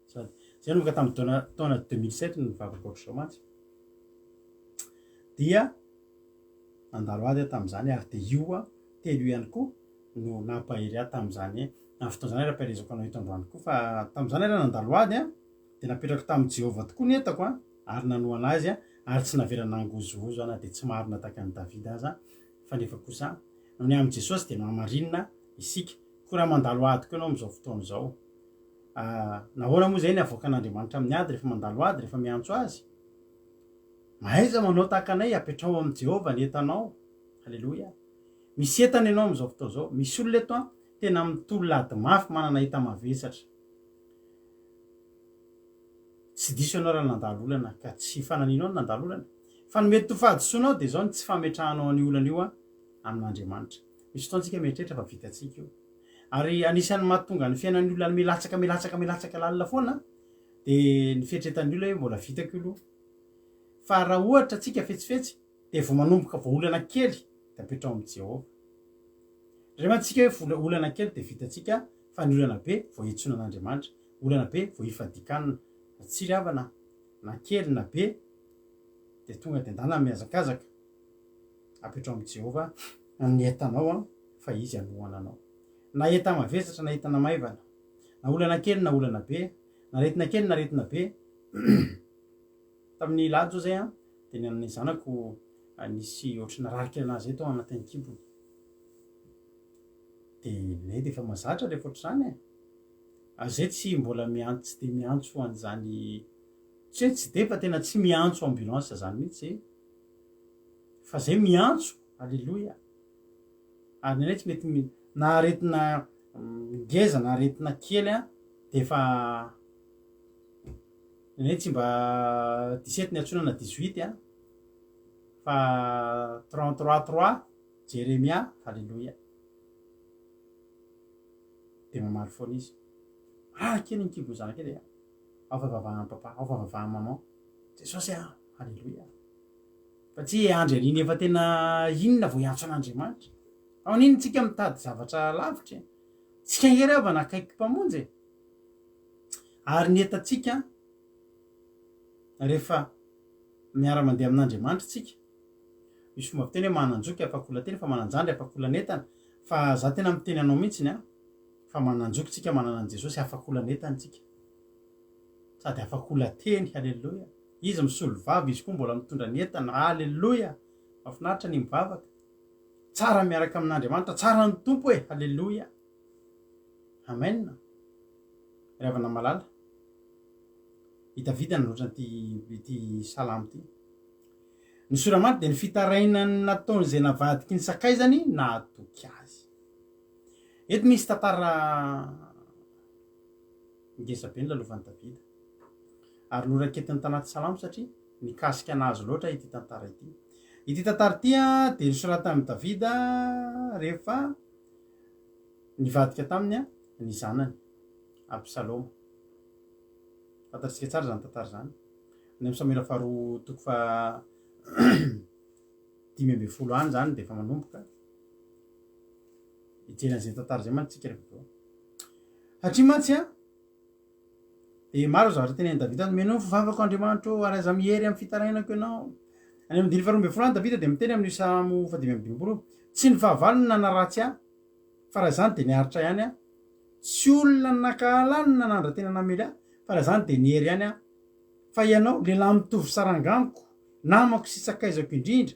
sady izay nanomboka tamin'ny taona taona 2007 no nivavaka ohatr'izao mantsy, dia nandalo ady aho tamin'izany ary dia io an, telo io ihany koa no nampahery ahy tamin'izany, amin'ny fotoana izany ary ampaherezako anao eto androany koa fa tamin'izany ary aho nandalo ady an, dia napetrako tamin'i Jehovah tokoa ny entako an, ary nanohana azy aho, ary tsy navela nangozohozo aho na dia tsy marina tahaka an'i Davida aza, fa nefa kosa noho ny amin'i Jesosy dia nohamarinina isika. Koa raha mandalo ady koa ianao amin'izao fotoana izao, nahoana moa izay ny avoakan'Andriamanitra amin'ny ady rehefa mandalo ady, rehefa miantso Azy? Mahaiza manao tahaka anay, apetraho amin'i Jehovah ny entanao. Aleloia. Misy entana ianao amin'izao fotoana izao. Misy olona eto an, tena mitolona ady mafy, manana enta-mavesatra. Tsy diso ianao raha nandalo olana ka tsy fananianao ny nandalo olana. Fa ny mety ho fahadisoanao dia izao ny tsy fametrahanao an'io olana io amin'Andriamanitra. Misy fotoana tsika mieritreritra fa vitantsika io. Ary anisan'ny mahatonga ny fiainan'ny olona milatsaka milatsaka milatsaka lalina foana. Dia ny fieritreretan'ny olona hoe mbola vitako io aloha. Fa raha ohatra tsika fetsifetsy dia vao manomboka vao olana kely dia apetraho amin'i Jehovah. Indraindray mantsy tsika hoe vola olana kely dia vitantsika fa ny olana be vao hiantsoana an'Andriamanitra, olana be vao hifadikanina. Tsy ry havana na kely na be dia tonga dia ndana mihazakazaka. Apetraho amin'i Jehovah ny entanao fa Izy hanohana anao. Na enta-mavesatra na entana maivana, na olana kely na olana be, na aretina kely na aretina be. Tamin'ny lahady zao zay an, dia ny an'ny zanako nisy ohatry ny narary kely anazy zay tao anatin'ny kibony. Dia nay dia efa mazatra rehefa ohatr'izany e. Ary zay tsy mbola miantso, tsy dia miantso an'izany, tsy hoe tsy dia fa tena tsy miantso ambulance zany mihitsy zay. Fa zay miantso, aleloia. Ary ny anay tsy mety na aretina ngeza na aretina kely an, dia efa ny anay tsy mba 17 ny antsoina na 18 an, fa 33 3 Jeremia, aleloia. Dia mamaly foana izy. Ah, kely ny kibon'ny zanakay dia ao fa vavahan'i papa, ao fa vavahan'i maman. Jesosy ah, aleloia. Fa tsy hiandry an'iny efa tena inona vao hiantso an'Andriamanitra. Fa maninona tsika mitady zavatra lavitra e? Tsika ange ry havana akaiky Mpamonjy e! Ary ny entantsika rehefa miara-mandeha amin'Andriamanitra tsika, misy fomba fiteny hoe manan-joky afak'olan-teny fa manan-jandry afak'olan'entana, fa za tena miteny anao mihitsiny an, fa manan-joky tsika manana an'i Jesosy afak'olan'entana tsika, sady afak'olan-teny, haleloia. Izy misolo vava, izy koa mbola mitondra ny entana. Aleloia! Mahafinaritra ny mivavaka. Tsara miaraka amin'Andriamanitra, tsara ny Tompo e! Aleloia! Amen! Ry havana malala, i Davida nanoratra an'ity ity salamo ity. Ny sora-maty dia ny fitarainany nataon'izay navadiky ny sakaizany nahatoky azy. Eto misy tantara ngeza be nolalovan'i Davida. Ary noraiketiny tanaty salamo satria nikasika anazy loatra ity tantara ity. Ity tantara ity dia nosoratan'i Davida rehefa nivadika taminy ny zanany, Absaloma. Fantatsika tsara izany tantara izany. Any amin'ny Samoela faharoa toko faha 15 any izany dia efa manomboka. Hijery an'izay tantara izay mantsy tsika rehefa avy eo. Satria mantsy an, dia maro ny zavatra tenenin'i Davida hoe, Omeno ny vavako Andriamanitra ô, ary aza miery amin'ny fitarainako ianao. Any amin'ny andininy faharoa ambin'ny folo any Davida dia miteny amin'io Salamo fahadimy amby dimampolo io, Tsy ny fahavalo no nanaratsy ahy, fa raha izany dia niaritra ihany aho. Tsy olona nankahala ahy no nanandra-tena namely ahy, fa raha izany dia niery ihany aho. Fa ianao, lehilahy mitovy saranga amiko, namako sy sakaizako indrindra,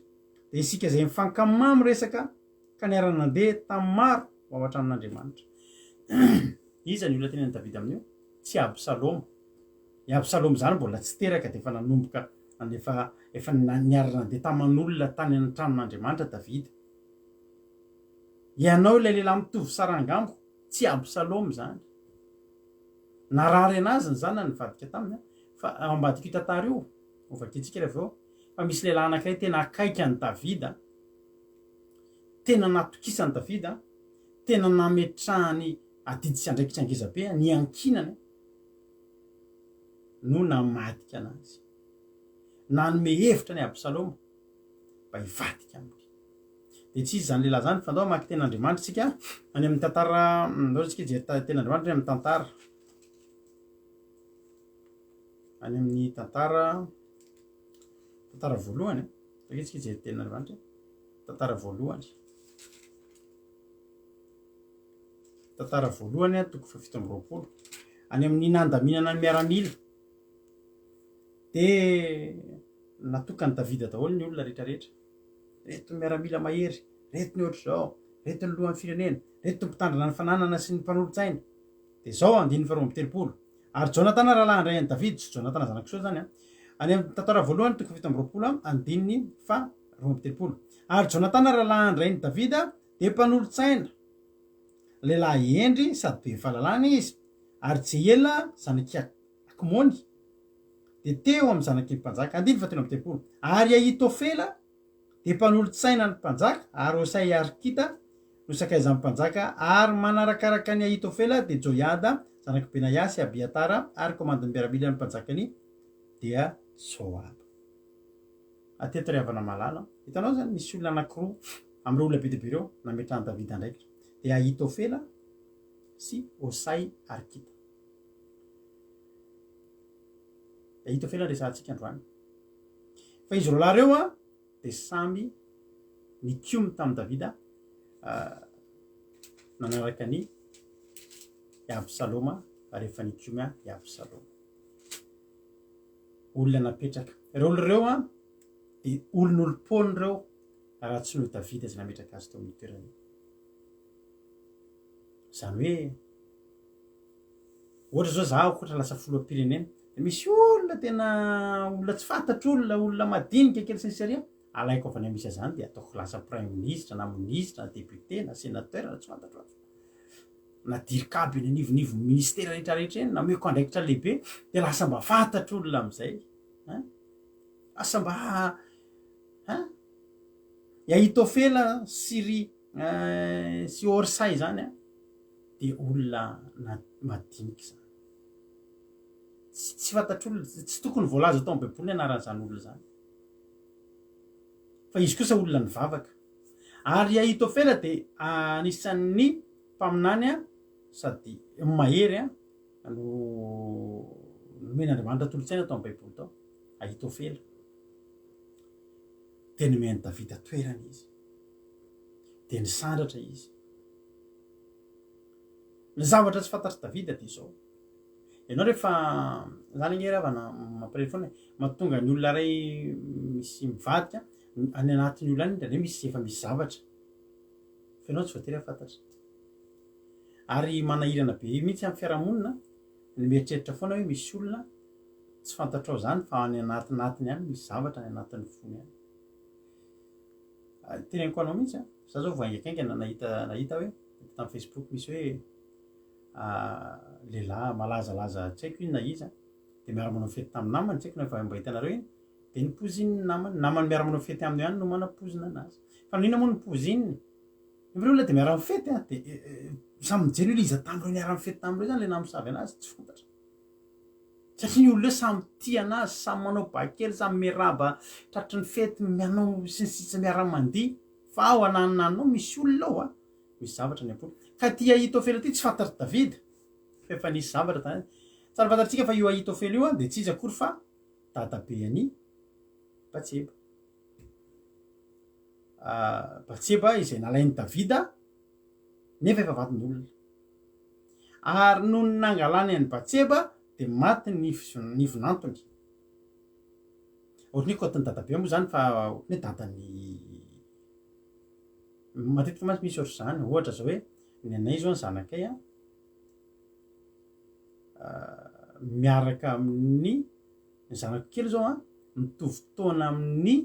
dia isika izay mifankamamy resaka, ka niara-nandeha tamin'ny maro ho ao an-tranon'Andriamanitra. Iza ny olona tenenin'i Davida amin'io? Tsy Absaloma. I Absaloma izany mbola tsy teraka dia efa nanomboka efa efa niara-nandeha taman'olona tany an-tranon'Andriamanitra Davida. Ianao ilay lehilahy mitovy saranga amiko, tsy Absaloma izany. Narary anazy ny zanany nivadika taminy, fa ao ambadik'io tantara io, hovakintsika rehefa avy eo, fa misy lehilahy anankiray tena akaiky an'i Davida, Tena natokisan'i Davida, tena nametrahany adidy sy andraikitra ngeza be niankinany no namadika anazy. Nanome hevitra an'i Absaloma mba hivadika aminy. Dia tsy izy izany lehilahy izany, fa ndao hamaky tenin'Andriamanitra isika any amin'ny tantara, ndao isika hijery tenin'Andriamanitra any amin'ny tantara. Any amin'ny tantara, tantara voalohany. Ndao isika hijery tenin'Andriamanitra. Tantara voalohany. Tantara voalohany, toko faha 27. Any amin'ny nandaminana ny miaramila, dia natokan'i Davida daholo ny olona rehetrarehetra. Reto ny miaramila mahery, reto ny ohatr'izao, reto ny lohan'ny firenena, reto ny mpitandrina ny fananana sy ny mpanolotsaina. Dia izao andininy faha 32. Ary Jonatana rahalahin-dray an'i Davida, tsy Jonatana zanak'i Saoly izany an. Any amin'ny tantara voalohany, toko 27, andininy faha 32. Ary Jonatana rahalahin-drain'i Davida dia mpanolotsaina, lehilahy hendry sady be fahalalana izy. Ary Jehiela zanak'i Akmony dia teo amin'ny zanaky ny mpanjaka. Andininy faha 33. Ary Ahitofela dia mpanolotsaina ny mpanjaka, ary Hosay Arkita no sakaizan'ny mpanjaka, ary manarakaraka an'i Ahitofela dia Joiada. zanak'i Benaia sy Abiatara ary komandin'ny miaramilan'ny mpanjakany dia Joaba. Hatreto ry havana malala, hitanao izany misy olona anankiroa amin'ireo olona be dia be ireo nametrahan'i Davida andraikitra, dia Ahitofela sy Hosay Arkita. Ahitofela no resahantsika androany. Fa izy roalahy ireo dia samy nikomy tamin'i Davida nanaraka an'i Absaloma rehefa nikomy i Absaloma. Olona napetraka. Ireo olona ireo an, dia olon'olom-poana ireo raha tsy noho Davida izay nametraka azy teo amin'ny toerany. Izany hoe, ohatra zao za ohatra lasa filoham-pirenena, dia misy olona tena olona tsy fantatr'olona, olona madinika kely sy ny sisa alaiko avy any misy azy any dia ataoko lasa praiminisitra na minisitra na député na sénateur na tsy fantatro aza. Na dircab eny anivonivon'ny ministera rehetra rehetra eny, nameko andraikitra lehibe dia lasa mba fantatr'olona amin'izay. Hein? Lasa mba hein? I Ahitofela sy ry sy Orsay izany an, dia olona madinika izany. Tsy, tsy fantatr'olona, tsy tokony voalaza tao amin'ny Baiboly ny anaran'izany olona izany. Fa izy kosa olona nivavaka. Ary i Ahitofela dia anisan'ny mpaminany sady mahery no nomen'Andriamanitra tolo-tsaina tao amin'ny Baiboly tao. Ahitofela. Dia nomen'i Davida toerana izy. Dia nisandratra izy. Ny zavatra tsy fantatr'i Davida dia izao. Ianao rehefa, zany ange ry havana mampalahelo foana e, mahatonga ny olona iray misy mivadika, any anatin'ny olona any indraindray misy efa misy zavatra, fa ianao tsy voatery hahafantatra. Ary manahirana be mihitsy amin'ny fiarahamonina ny mieritreritra foana hoe misy olona tsy fantatrao izany fa any anatinatiny any misy zavatra any anatin'ny fony any. Teneniko anao mihitsy an, za zao vao haingankaingana nahita nahita hoe tamin'ny Facebook misy hoe lehilahy malazalaza tsy haiko inona iza dia miara-manao fety tamin'ny namany, tsy haiko na efa mba hitanareo iny, dia nipoizininy ny namany, namany miara-manao fety aminy eo ihany no manapoizina anazy. Fa naninona moa no poizininy? Nefa ireo olona dia miara-mifety an, dia samy mijery hoe iza tamin'ireo niara-nifety tamin'ireo izany ilay namosavy anazy, tsy fantatra. Satria ny olona eo samy tia anazy, samy manao ba kely, samy miarahaba tratry ny fety, manao sy ny sisa miara-mandihy, fa ao ananonanona ao misy olona ao an, misy zavatra ny am-pony. Ka ity Ahitofela ity tsy fantatr'i Davida fa efa nisy zavatra tany. Tsara fantatritsika fa io Ahitofela io dia tsy iza akory fa dadabean'i Batseba. Batseba izay nalain'i Davida nefa efa vadin'olona. Ary nony nangalany an'i Batseba dia maty ny ny vinantony. Ohatran'ny hoe kaotin'i dadabe moa izany fa ohatran'ny hoe dadan'i matetika mantsy misy ohatr'izany, ohatra izao hoe ny anay izao ny zanakay an, miaraka amin'ny ny zanako kely izao an, mitovy taona amin'ny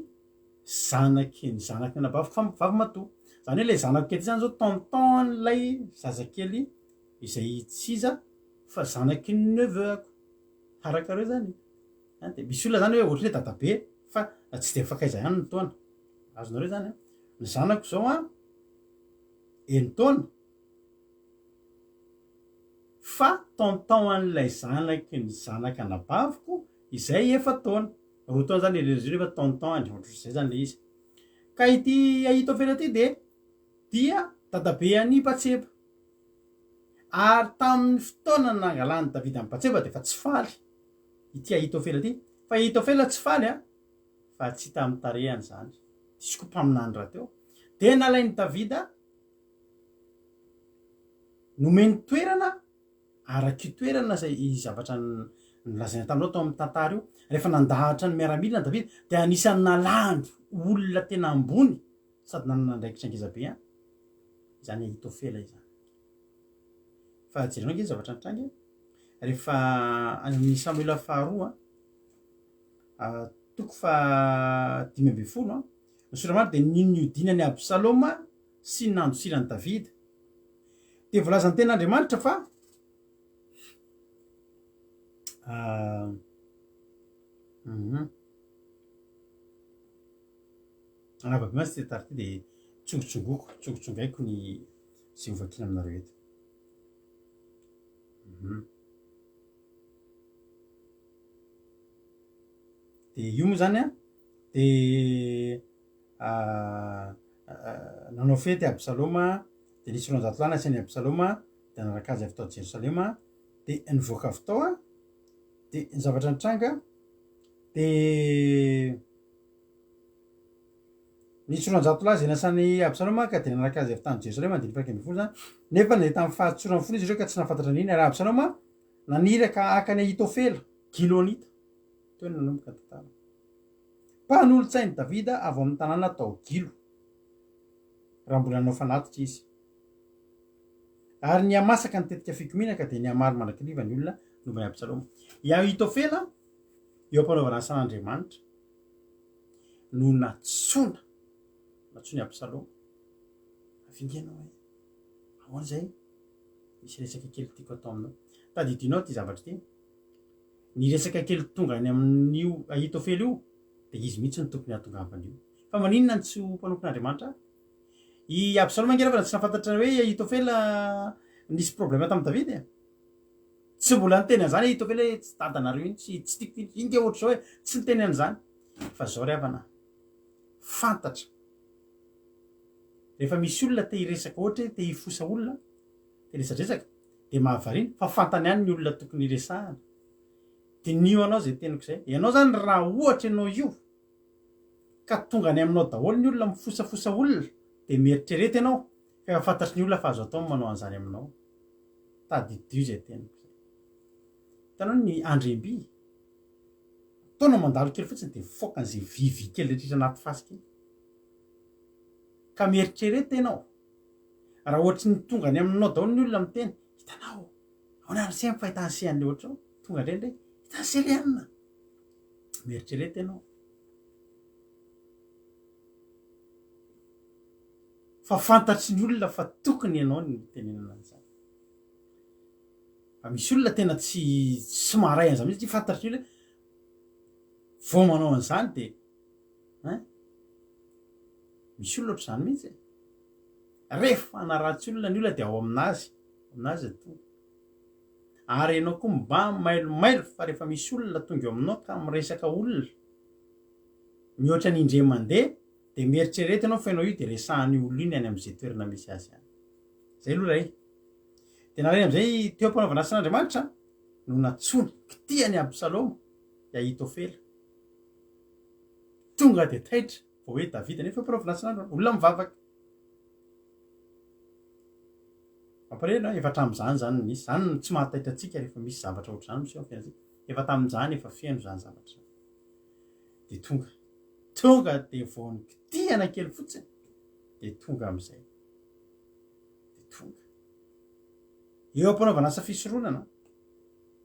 zanaky ny zanaky ny anabaviko fa vavy matoa. Izany hoe ilay zanako kely ity izany izao tonton an'ilay zazakely izay tsy iza fa zanaky ny neveu-ako. Arakareo izany e. An, dia misy olona izany hoe ohatran'ny hoe dadabe fa tsy dia mifankaiza ihany ny taona. Azonareo izany an. Ny zanako izao an, enin-taona fa tonton an'ilay zanaky ny zanak'anabaviko izay efa-taona. Roa taona zany le izy io nefa tonton any, ohatrohatr'izay zany le izy. Ka ity Ahitofela ity dia dia dadabe an'i Batseba. Ary tamin'ny fotoana nangalan'i Davida an'i Batseba dia efa tsy faly ity Ahitofela ity. Fa i Ahitofela tsy faly an, fa tsy hita amin'ny tarehiny izany. Diso koa mpaminany rahateo. Dia nalain'i Davida nomeny toerana Araka io toerana izay zavatra nolazaina taminao tao amin'ny tantara io, rehefa nandahatra ny miaramilany Davida, dia anisan'ny nalahany olona tena ambony sady nanana andraikitra ngezabe an, izany Ahitofela izany. Fa jereo ange ny zavatra nitranga e. Rehefa any amin'ny Samoela faharoa, toko faha 15, ny soratra marina dia ny niodinan'i Absaloma sy ny nandosiran'i Davida. Dia voalazan'ny tenin'Andriamanitra fa Lava be mantsy ity tantara ity dia tsongotsongoko, tsongotsongaiko ny izay ho vakiana aminareo eto. Hum. Dia io moa zany an, dia nanao fety Absaloma, dia nisy 200 lahy nasain'i Absaloma, dia nanaraka azy avy tao Jerosalema, dia nivoaka avy tao an, dia ny zavatra nitranga dia nisy 200 lahy izay nasain'i Absaloma ka dia nanaraka azy avy tany Jerosalema, andininy faha 11 zany, nefa nandeha tamin'ny fahatsoran'ny fony izy ireo ka tsy nahafantatra an'iny, ary Absaloma naniraka haka an'i Ahitofela, Gilonita. Teo no nanomboka ny tantara. Mpanolotsain'i Davida avy ao amin'ny tanàna tao Gilo, raha mbola nanao fanatitra izy. Ary nihamasaka ny tetika fikomiana ka dia nihamaro mandrakariva ny olona nomban'i Absaloma. I Ahitofela, eo am-panaovana asan'Andriamanitra, no nantsoina, nantsoin'i Absaloma. Afinga ianao e! Ahoana izay? Misy resaka kely tiako atao aminao. Tadidinao ity zavatra ity? Ny resaka kely tonga any amin'io Ahitofela io dia izy mihitsy no tokony hahatongavana io. Fa maninona no tsy ho mpanompon'Andriamanitra ary? I Absaloma ange raha tsy nahafantatra hoe i Ahitofela nisy problème tamin'i Davida e. Tsy mbola niteny an'izany Ahitofela hoe tsy dadanareo iny, tsy tsy tiako iny, iny nge ohatr'izao e. Tsy niteny an'izany. Fa zao ry havana, fantatra rehefa misy olona te hiresaka ohatra hoe te hifosa olona, te hiresadresaka, dia mahavariana fa fantany ihany ny olona tokony hiresahana. Diniho anao izay teniko izay. Ianao izany raha ohatra ianao io ka tonga any aminao daholo ny olona mifosafosa olona dia mieritrereta ianao fa efa fantatry ny olona fa azo atao ny manao an'izany aminao. Tadidio izay teniko izay. Hitanao ny andriamby? Ataonao mandalo kely fotsiny dia mifoaka an'izay vy vy kely rehetra anaty fasika iny. Ka mieritrereta ianao. Raha ohatry ny tonga any aminao daholo ny olona miteny, hitanao, ahoana ary se ny fahitan'i se an'le ohatr'izao? Tonga indray indray, hitan'i se le anona. Mieritrereta ianao. Fa fantatry ny olona fa tokony ianao no hitenenana an'izany. Fa misy olona tena tsy tsy maharay an'izany mihitsy, fantatry ny olona vao manao an'izany dia hein, misy olona ohatr'izany mihitsy e. Rehefa hanaratsy olona ny olona dia ao aminazy, aminazy no tonga. Ary ianao koa mba mailomailo fa rehefa misy olona tonga eo aminao ka miresaka olona mihoatra ny indray mandeha dia mieritrereta ianao fa ianao io dia resahan'io olona io ny any amin'izay toerana misy azy any. Zay aloha ray. Dia nalainy amin'izay teo am-panaovana asan'Andriamanitra no nantsoiny, kitihany Absaloma i Ahitofela. Tonga dia taitra vao hoe Davida nefa mpanaovana asan'Andriamanitra, olona mivavaka. Mampalahelo an, efa hatramin'izany izany no nisy. Izany no tsy mahataitra antsika rehefa misy zavatra ohatr'izany miseho amin'ny fiainantsika. Efa tamin'izany efa feno izany zavatra izany. Dia tonga. Tonga dia vao nikitihana kely fotsiny dia tonga amin'izay. Dia tonga. Eo am-panaovana asa fisoronana,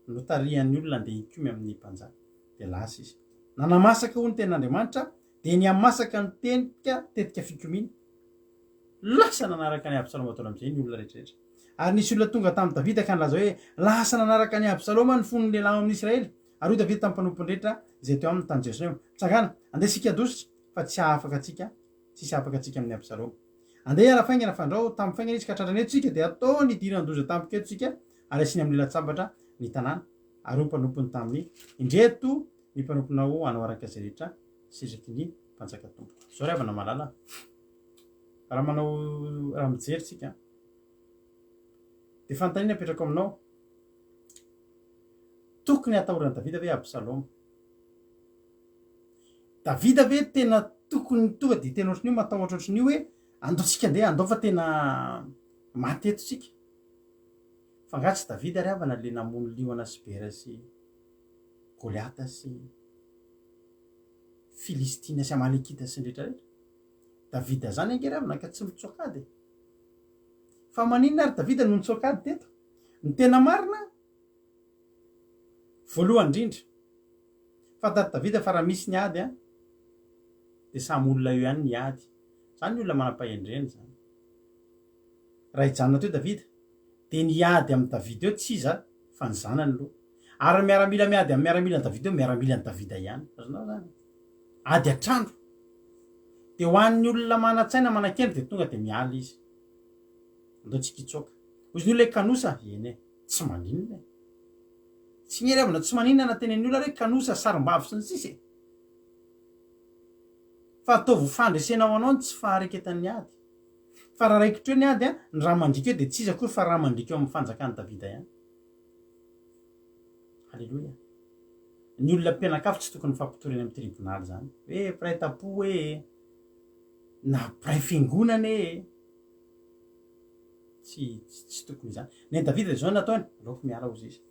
notarihan'ny olona handeha hikomy amin'ny mpanjaka. Dia lasa izy. Nanamasaka hoy ny tenin'Andriamanitra, dia nihamasaka ny tenika tetika fikomiana. Lasa nanaraka an'i Absaloma daholo amin'izay ny olona rehetrarehetra. Ary nisy olona tonga tamin'i Davida ka nilaza hoe, Lasa nanaraka an'i Absaloma ny fon'ny lehilahy ao amin'i Israely. Ary hoy Davida tamin'ny mpanompony rehetra izay teo aminy tany Jerosalema, Mitsangàna, andeha isika handositra, fa tsy hahafaka antsika, tsy hisy hahafaka antsika amin'i Absaloma. Andeha hiala faingana, fandrao tamin'ny faingana izy ka tratrany eto isika, dia ataony hidiran-doza tampoka eto isika, ary asiany amin'ny lela-tsabatra ny tanàna. Ary hoy ny mpanompony taminy, Indreto ny mpanomponao hanao araka izay rehetra sitraky ny mpanjaka tompoko. Izao ry havana malala, raha manao, raha mijery tsika, dia fanontaniana apetrako aminao, tokony hatahoran'i Davida ve Absaloma? Davida ve tena tokony tonga dia tena ohatran'io matahotra ohatran'io hoe andao tsika andeha andao fa tena maty eto tsika? Fa angaha tsy Davida ry havana le namono liona sy bera sy Goliata sy Filistina sy Amalekita sy ny rehetra rehetra? Davida zany ange ry havana ka tsy mitsoaka ady e! Fa maninona ary Davida no nitsoaka ady teto? Ny tena marina, voalohany indrindra, fantatr'i Davida fa raha misy ny ady an, dia samy olona eo ihany ny hiady. Zany ny olona manam-pahendrena zany. Raha hijanona teo Davida, dia ny hiady amin'i Davida eo tsy iza fa ny zanany aloha. Ary ny miaramila miady amin'ny miaramilan'i Davida eo, miaramilan'i Davida ihany. Azonao zany? Ady an-trano. Dia ho an'ny olona manan-tsaina, manan-kendry dia tonga dia miala izy. Andao tsika hitsoaka. Hozy ny olona hoe kanosa? Eny e. Tsy maninona e. Tsy ny hery avy na tsy maninona na tenen'ny olona hoe kanosa, sarim-bavy sy ny sisa e. Fa ataovy ho fandresena ho anao ny tsy fahareketan'ny ady. Fa raha raikitra eo ny ady, ny rà mandriaka eo dia tsy iza akory fa rà mandriaka eo amin'ny fanjakan'i Davida ihany. Aleloia. Ny olona mpianakavy tsy tokony mifampitory any amin'ny tribonaly izany. Hoe mpiray tampo hoe, na mpiray fiangonana e. Tsy, tsy tokony izany. Ny an'i Davida dia izao no nataony, aleoko miala hozy izy.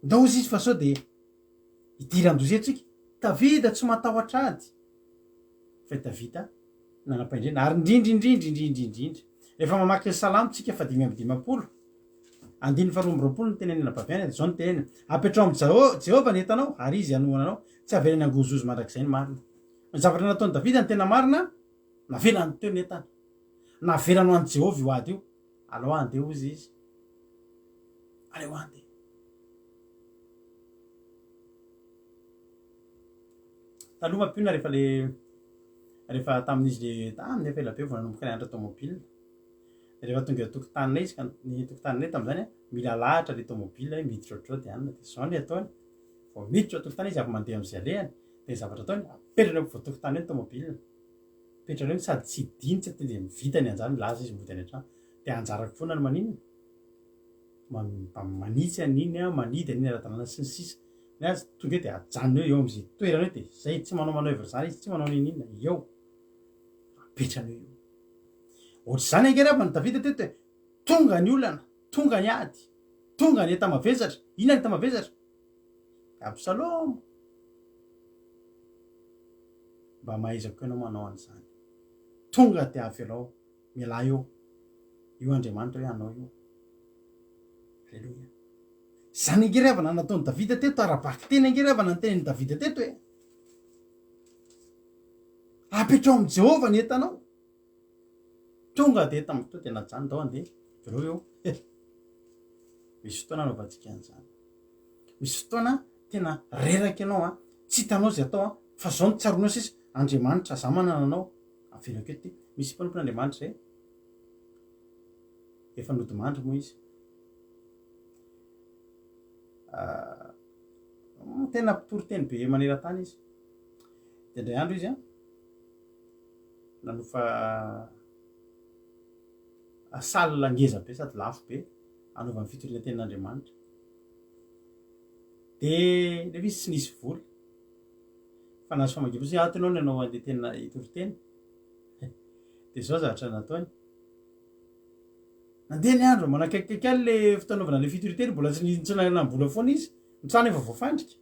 Ndao hozy izy fa sao dia hidiran-doza eto tsika. Davida tsy matahotra ady. Fa i Davida nanam-pahendrena. Ary indrindra indrindra indrindra indrindra, rehefa mamaky ny Salamo tsika faha 55, andininy faha 22 no tenenina Babiana, dia izao no tenenina, Apetraho amin'i Jehovah ny entanao, ary Izy hanohana anao, tsy havelany hangozohozo mandrakizay ny marina. Ny zavatra nataon'i Davida no tena marina, navelany teo ny entana. Navelany ho an'i Jehovah io ady io. Aleo handeha hozy izy. Aleo handeha. Taloha mampionona rehefa le rehefa tamin'izy le tamin'ny efa ela be vao nanomboka nianatra tomobile. Rehefa tonga eo an-tokotaninay izy ka ny tokotaninay tamin'izany mila alahatra le tomobile hoe miditra ohatr'izao dia anona dia izao ny ataony. Vao miditra eo an-tokotany izy avy mandeha amin'izay alehany dia ny zavatra ataony apetrany eo ampovoan-tokotany eo ny tomobile. Apetrany eo sady tsy hidiny tsy atiny dia vita ny anjarany milaza izy mody any an-trano. Dia anjarako foana ny maninona? Manitsy an'iny an, manidy an'iny ara-dalàna sy ny sisa. Ny azy tonga eo dia ajanony eo, eo amin'izay toerana eo dia zay, tsy manao manoeuvre zany izy, tsy manao n'inon'inona, eo. Apetrany eo io. Ohatr'izany ange ry havana Davida teto e, tonga ny olana, tonga ny ady, tonga ny enta-mavesatra, inona ny enta-mavesatra? Absaloma. Mba mahaiza koa ianao manao an'izany. Tonga dia avelao, mialà eo. Io Andriamanitra hoe anao io. Aleloia. Izany ange ry havana nataon'i Davida teto, ara-bakiteny ange ry havana ny tenin'i Davida teto e. Apetraho amin'i Jehovah ny entanao. Tonga dia tamin'ny fotoana dia najanona tao andeha, jereo eo. Misy fotoana anaovantsika an'izany. Misy fotoana tena reraka ianao an, tsy hitanao izay atao an, fa izao no tsaroanao sisa, Andriamanitra, za manana anao. Avelako eto ity. Misy mpanompon'Andriamanitra izay. Efa nodimandry moa izy. Tena mpitory teny be maneran-tany izy. Dia indray andro izy an, nanofa salle ngeza be sady lafo be hanaovany fitoriana tenin'Andriamanitra. Dia nefa izy tsy nisy vola. Fa nahazo famakiam-po izy hoe ato ianao no hanao an'ilay tena hitory teny. Dia izao zavatra nataony. Nandeha ny andro, manakaikikaiky ahy le fotoana anaovana le fitorian-teny, mbola tsy tsy nanam-bola foana izy, ny trano efa voafandrika.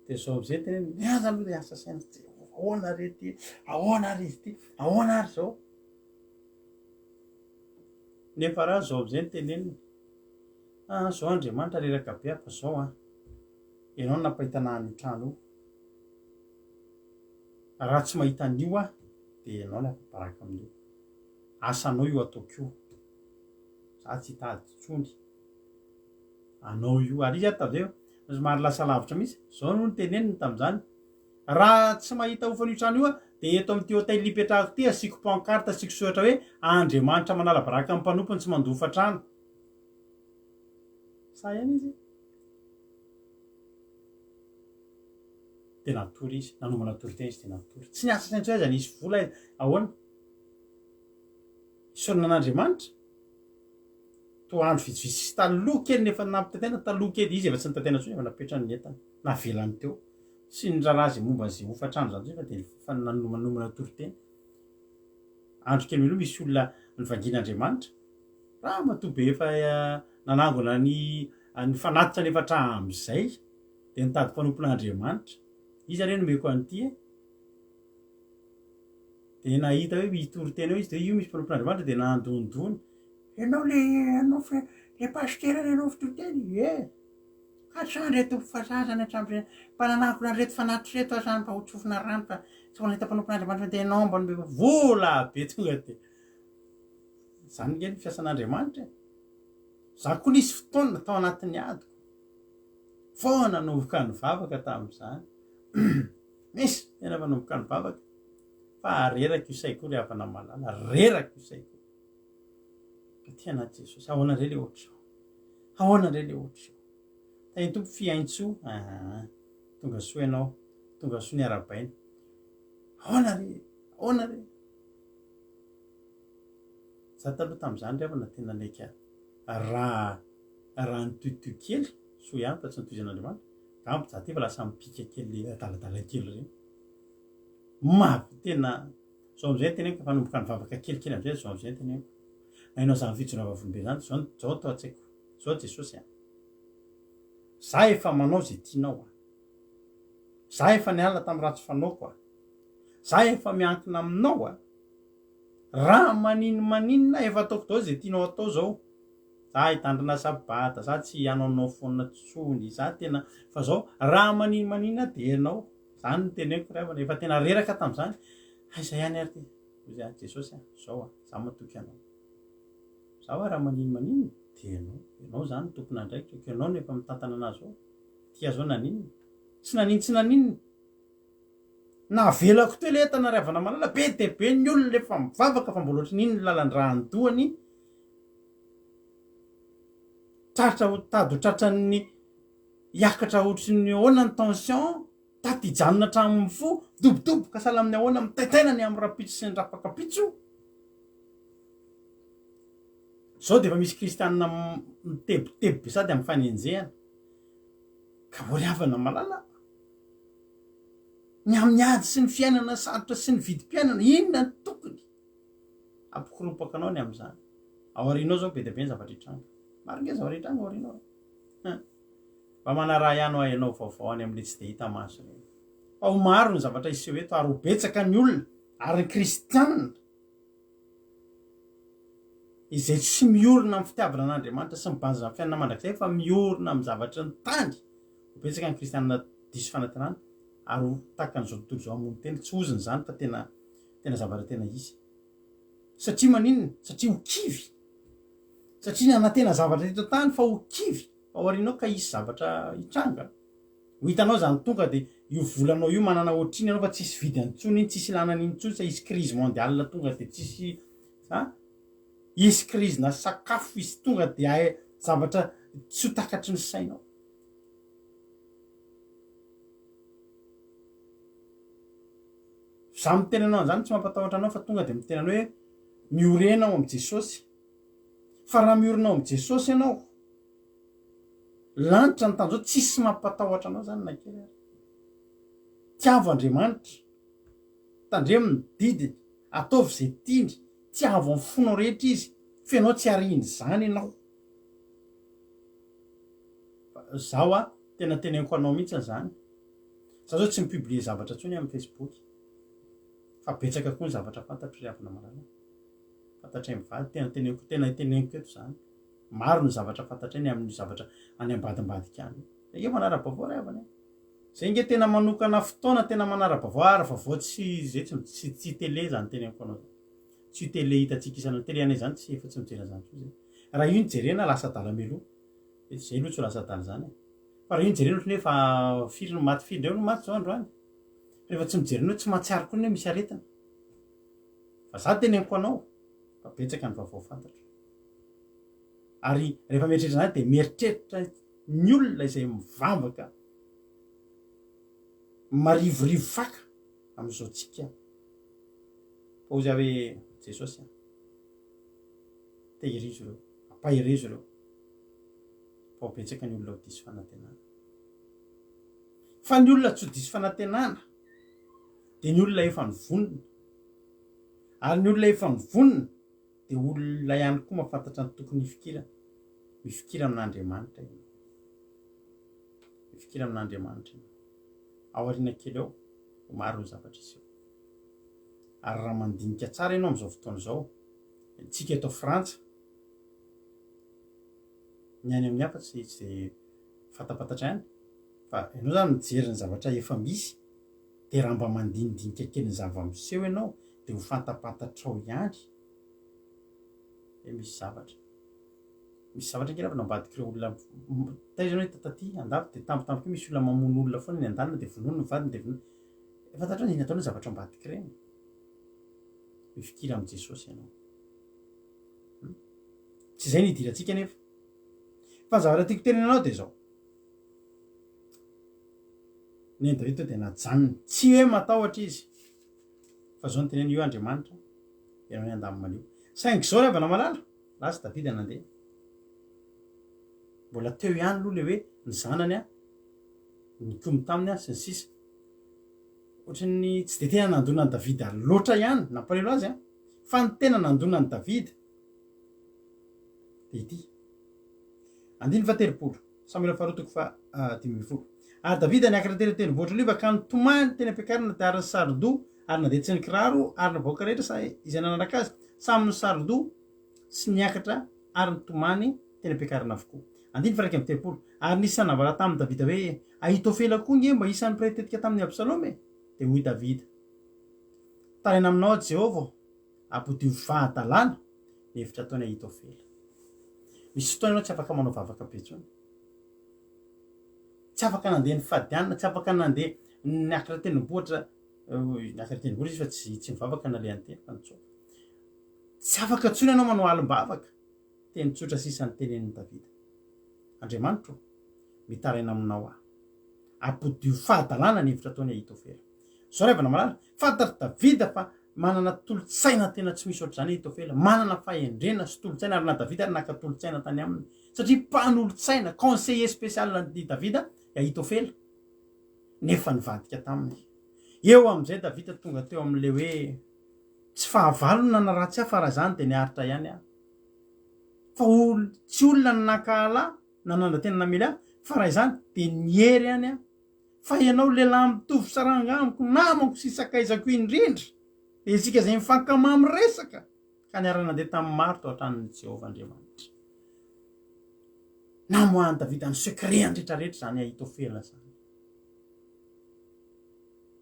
Dia izao amizay teneniny, ny aza aloha le asa saina tsy ahoana re ty, ahoana ary izy ty, ahoana ary izao. Nefa raha izao amizay ny teneniny, ah zao Andriamanitra reraka be aho fa zao an, ianao no nampahita anah an'io trano io. Raha tsy mahita an'io aho dia ianao no afa-baraka amin'io. Asanao io ataoko io. Za tsy hitady intsony. Anao io. Ary izy ary tamin'izay somary lasa lavitra mihitsy. Zao no noteneniny tamin'izany. Raha tsy mahita hofan'io trano io aho dia eto amin'ity hotel ipetrahako ity asiako pancarte asiako soratra hoe Andriamanitra manala baraka ny mpanompony tsy mandoa hofantrano. Sahy ihany izy. Dia natory izy. Nanomana toriteny izy dia natory. Tsy niasa saina intsony aiza nisy vola aiza. Ahoana? Isaorana an'Andriamanitra. Toa andro vitsivitsy sy taloha kely nefa nampitaintaina taloha kely izy efa tsy nitaintaina intsony efa napetrany ny entana. Navelany teo. Tsy niraharaha izay momba an'izay hofantrano izany intsony fa dia efa nanomana toriteny. Andro kely mialoha misy olona nivangian'Andriamanitra. Ramatoa be efa nanangona ny ny fanatitra nefa hatramin'izay dia nitady mpanompon'Andriamanitra. Iza re nomeko an'ity e? Dia nahita hoe hitory teny eo izy, dia io misy mpanompon'Andriamanitra dia nandondona. Ianao le ianao fe le pasitera le ianao fitory teny? Ie. Ka sao ireto vazaha zany hatramin'izay mba nanangona an'ireto fanatitra ireto aho zany mba ho tsofina rano fa tsy mbola nahita mpanompon'Andriamanitra dia ianao mba nomeko vola be tonga dia. Zany nge ny fiasan'Andriamanitra e. Za koa nisy fotoana tao anatin'ny adiko vao nanomboka nivavaka tamin'izany. Misy tena manomboka nivavaka fa reraka io saiko io ry havana malala, reraka io saiko io. Aty anaty Jesosy. Ahoana indray le ohatr'izao? Ahoana indray le ohatr'izao? Tahin'ny Tompo fihaintsoa. Ah, tonga soa ianao. Tonga soa ny arabaina. Ahoana re? Ahoana re? Za taloha tamin'izany ry havana tena naika raha raha nitohitohy kely, soa ihany fa tsy nitohizan'Andriamanitra. Angamba za ty efa lasa mipika kely le adaladala kely ireny. Mafy tena Zao amizay teneniko efa nanomboka nivavaka kelikely amizay zao amizay teneniko. Nainao zany fijoroana vavolombelona zany zao zao atao an-tsaiko. Zao Jesosy a. Za efa manao zay tianao a. Za efa niala tamin'ny ratsy fanaoko a. Za efa miankina aminao a. Raha manino maninona efa ataoko daholo zay tianao atao zao. Za hitandrina sabata, za tsy hanaonao foana tsony, za tena fa zao raha manino maninona dia ianao. Zany no teneniko ry havana, efa tena reraka tamin'izany, aiza ihany ary ty? Hoy aho, Jesosy a, zao a, za matoky anao. Za hoa raha manino maninona dia ianao, ianao zany no tompon'andraikitra, ko ianao no efa mitantana anazy ao, ty aho zao naninona? Tsy nanino tsy naninona. Navelako teo le entana ry havana malala, be dia be ny olona efa mivavaka fa mbola ohatran'iny ny lalan-drà an-dohany, tratra ho tady ho tratran'ny Hiakatra ohatry ny ahoana ny tension, taty hijanona hatramin'ny fo, midobodoboka sahala amin'ny ahoana, mitaintaina ny amin'ny rahampitso sy ny rahapakapitso. Izao dia efa misy kristianina mitebiteby be sady amin'ny fanenjehana. Ka ô ry havana malala, ny amin'ny ady sy ny fiainana sarotra sy ny vidim-piainana, inona no tokony hampikoropaka anao ny amin'izany? Ao aorianao izao be dia be ny zavatra hitranga. Maro ange ny zavatra hitranga ao aorianao e. Hein. Mba manaraha ihany hoa ianao vaovao any amin'ilay tsy dia hita maso ireny. Fa ho maro ny zavatra hiseho eto ary ho betsaka ny olona ary ny kristianina izay tsy miorina amin'ny fitiavana an'Andriamanitra sy mibanjina ny fiainana mandrakizay fa miorina amin'ny zavatry ny tany. Ho betsaka ny kristianina diso fanantenana ary ho tahaka an'izao tontolo izao hamono tena. Tsy ozona izany fa tena tena zavatra tena izy. Satria maninona? Satria ho kivy. Satria nanantena zavatra teto an-tany fa ho kivy ao aoriana ao ka hisy zavatra hitranga. Ho hitanao izany tonga dia io volanao io manana ohatr'iny ianao fa tsisy vidiny intsony iny, tsisy ilana an'iny intsony sa hisy crise mondiale tonga dia tsisy a, hisy crise na sakafo, hisy tonga dia zavatra tsy ho takatry ny sainao. Za miteny anao an'izany tsy mampatahotra anao fa tonga dia miteny anao hoe miorena ao amin'i Jesosy. Fa raha miorina ao amin'i Jesosy ianao, lanitra ny tany zao, tsisy mampatahotra anao zany na kely ary. Tiavo Andriamanitra, tandremo ny didiny, ataovy izay tiany, tiavo amin'ny fonao rehetra Izy, fa ianao tsy harian'izany ianao. Fa zaho a, tena teneniko anao mihitsy izany. Za zao tsy mi-publier zavatra intsony amin'ny Facebook. Fa betsaka koa ny zavatra fantatro ry havana malala. Fantatray mivady, tena teneniko, tena teneniko eto izany. Maro ny zavatra fantatray ny amin'io zavatra any ambadimbadika any io. Zay nge manara-baovao ry havana e. Zay nge tena manokana fotoana tena manara-baovao ary vaovao tsy zay tsy tsy tsy télé izany teneniko anao zany. Tsy io télé hitantsika isan'andro, télé anay izany tsy efa tsy mijery an'izany intsony zay. Raha io no jerena lasa adala mialoha. Mety zay aloha tsy ho lasa adala izany e. Fa raha io no jerena ohatran'ny hoe efa firy no maty firy indray no maty izao androany. Rehefa tsy mijery an'io tsy mahatsiaro koa ny hoe misy aretina. Fa za teneniko anao fa betsaka ny vaovao fantatro. Ary rehefa mieritreritra an'izany dia mieritreritra ny olona izay mivavaka marivorivo faka amin'izao tsika. Fa hoy za hoe Jesosy a, tehirizo ireo, ampaherezo ireo fa ho betsaka ny olona ho diso fanantenana. Fa ny olona tsy ho diso fanantenana dia ny olona efa nivonona. Ary ny olona efa nivonona dia olona ihany koa mahafantatra ny tokony hifikirana. Mifikira amin'Andriamanitra ianao. Mifikira amin'Andriamanitra ianao. Ao aoriana kely ao, ho maro ny zavatra hiseho. Ary raha mandinika tsara ianao amin'izao fotoana izao, tsika eto Frantsa, ny any amin'ny hafa tsy tsy dia fantapantatra ihany, fa ianao izany mijery ny zavatra efa misy, dia raha mba mandinidinika kely ny zava-miseho ianao dia ho fantapantatrao ihany hoe misy zavatra. Misy zavatra ange ravina ambadik'ireo olona taiza ianao hita taty andafy dia tampotampoka eo misy olona mamono olona foana eny an-danina dia vonoiny ny vadiny dia vonoiny. Fantatrao ny inona daholo ny zavatra ambadik'ireny. Mifikira amin'i Jesosy ianao. Tsy izay no idirantsika anefa. Fa ny zavatra tiako tenenina anao dia izao. Ny an'i Davida dia najanony. Tsy hoe matahotra izy. Fa izao no teneniny, io Andriamanitra, ianao ny andamin'ny malio. Saingy izao ry havana malala, lasa Davida nandeha. Mbola teo ihany aloha ilay hoe ny zanany nikomy taminy sy ny sisa. Ohatran'ny tsy dia tena nandona an'i Davida loatra ihany, nampalahelo azy an. Fa ny tena nandona an'i Davida dia ity. Andininy faha-30, Samoela faharoa toko faha 15. Ary Davida niakatra teny an-tendrombohitra Oliva ka nitomany teny am-piakarana dia ary nisaron-doha ary nandeha tsy nikiraro ary ny vahoaka rehetra izay nanaraka azy samy nisaron-doha sy niakatra ary nitomany teny am-piakarana avokoa. Andininy faha 31. Ary nisy nanambara tamin'i Davida hoe, Ahitofela koa ange mba isan'ny mpiray tetika tamin'i Absaloma e! Dia hoy Davida, Taraina aminao aho, Jehovah ô, ampodio fahadalana ny hevitra ataon'i Ahitofela. Misy fotoana ianao tsy afaka manao vavaka be intsony. Tsy afaka nandeha nifady hanina, tsy afaka nandeha niakatra tendrombohitra, niakatra tendrombohitra izy fa tsy tsy nivavaka nalehany teny fa nitsoaka. Tsy afaka intsony ianao manao alim-bavaka. Teny tsotra sisa ny tenenin'i Davida. Andriamanitro ô, mitaraina aminao aho. Ampodio fahadalana ny hevitra ataon'i Ahitofela. Izao ry havana malala, fantatr'i Davida fa manana tolo-tsaina tena tsy misy ohatr'izany Ahitofela. Manana fahendrena sy tolo-tsaina, ary na Davida ary naka tolo-tsaina tany aminy. Satria mpanolo-tsaina, conseiller spécial an'i Davida i Ahitofela. Nefa nivadika taminy. Eo amin'izay Davida tonga teo amin'ilay hoe tsy fahavalo no nanaratsy ahy fa raha izany dia niaritra ihany aho. Fa ol, tsy olona no nankahala ahy, nanandra-tena namely ahy, fa raha izany dia niery ihany aho. Fa ianao lehilahy mitovy saranga amiko, namako sy sakaizako indrindra, dia isika izay mifankamamy resaka, ka niara-nandeha tamin'ny maro tao an-tranon'i Jehovah Andriamanitra. Namoahan'i Davida ny secret-ny rehetrarehetra izany Ahitofela izany.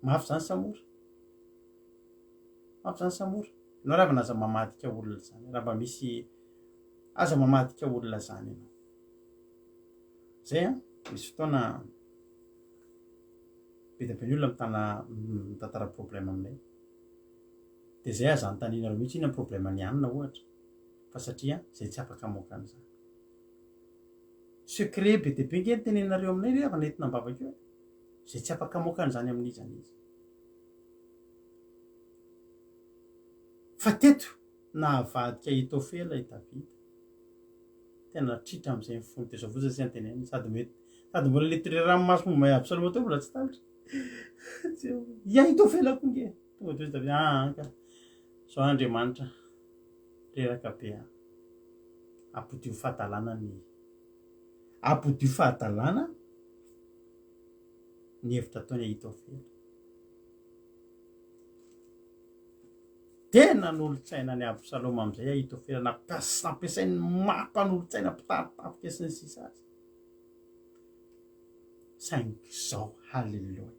Mafy izany sa mora? Mafy izany sa mora? Ianao ry havana aza mamadika olona izany, raha mba misy aza mamadika olona izany ianao. Zay an, misy fotoana be dia be ny olona mitana mitantara problème aminay. Dia zay aza anontanianareo mihitsy inona ny problème an'i anona ohatra, fa satria zay tsy afaka hamoaka an'izany. Secret be dia be nge ny teneninareo aminay ry havana entina am-bavaka eo e. Zay tsy afaka hamoaka an'izany amin'iza n'iza. Fa teto nahavadika Ahitofela i Davida. Tena tritra amin'izay ny fony. Dia izao fotsiny sy anteneniny. Sady mety, sady mbola le ranomaso momba i Absaloma teo mbola tsy tapitra. I Ahitofela koa nge. Tonga dia hoy Davida, ah ka. Izao Andriamanitra, reraka be aho. Ampodio fahadalana ny ampodio fahadalana ny hevitra ataon'i Ahitofela. Dia nanolo-tsaina an'i Absaloma amin'izay Ahitofela, nampiasa, nampiasainy ny maha mpanolo-tsaina, mpitari-tafika sy ny sisa azy. Saingy izao, haleloia.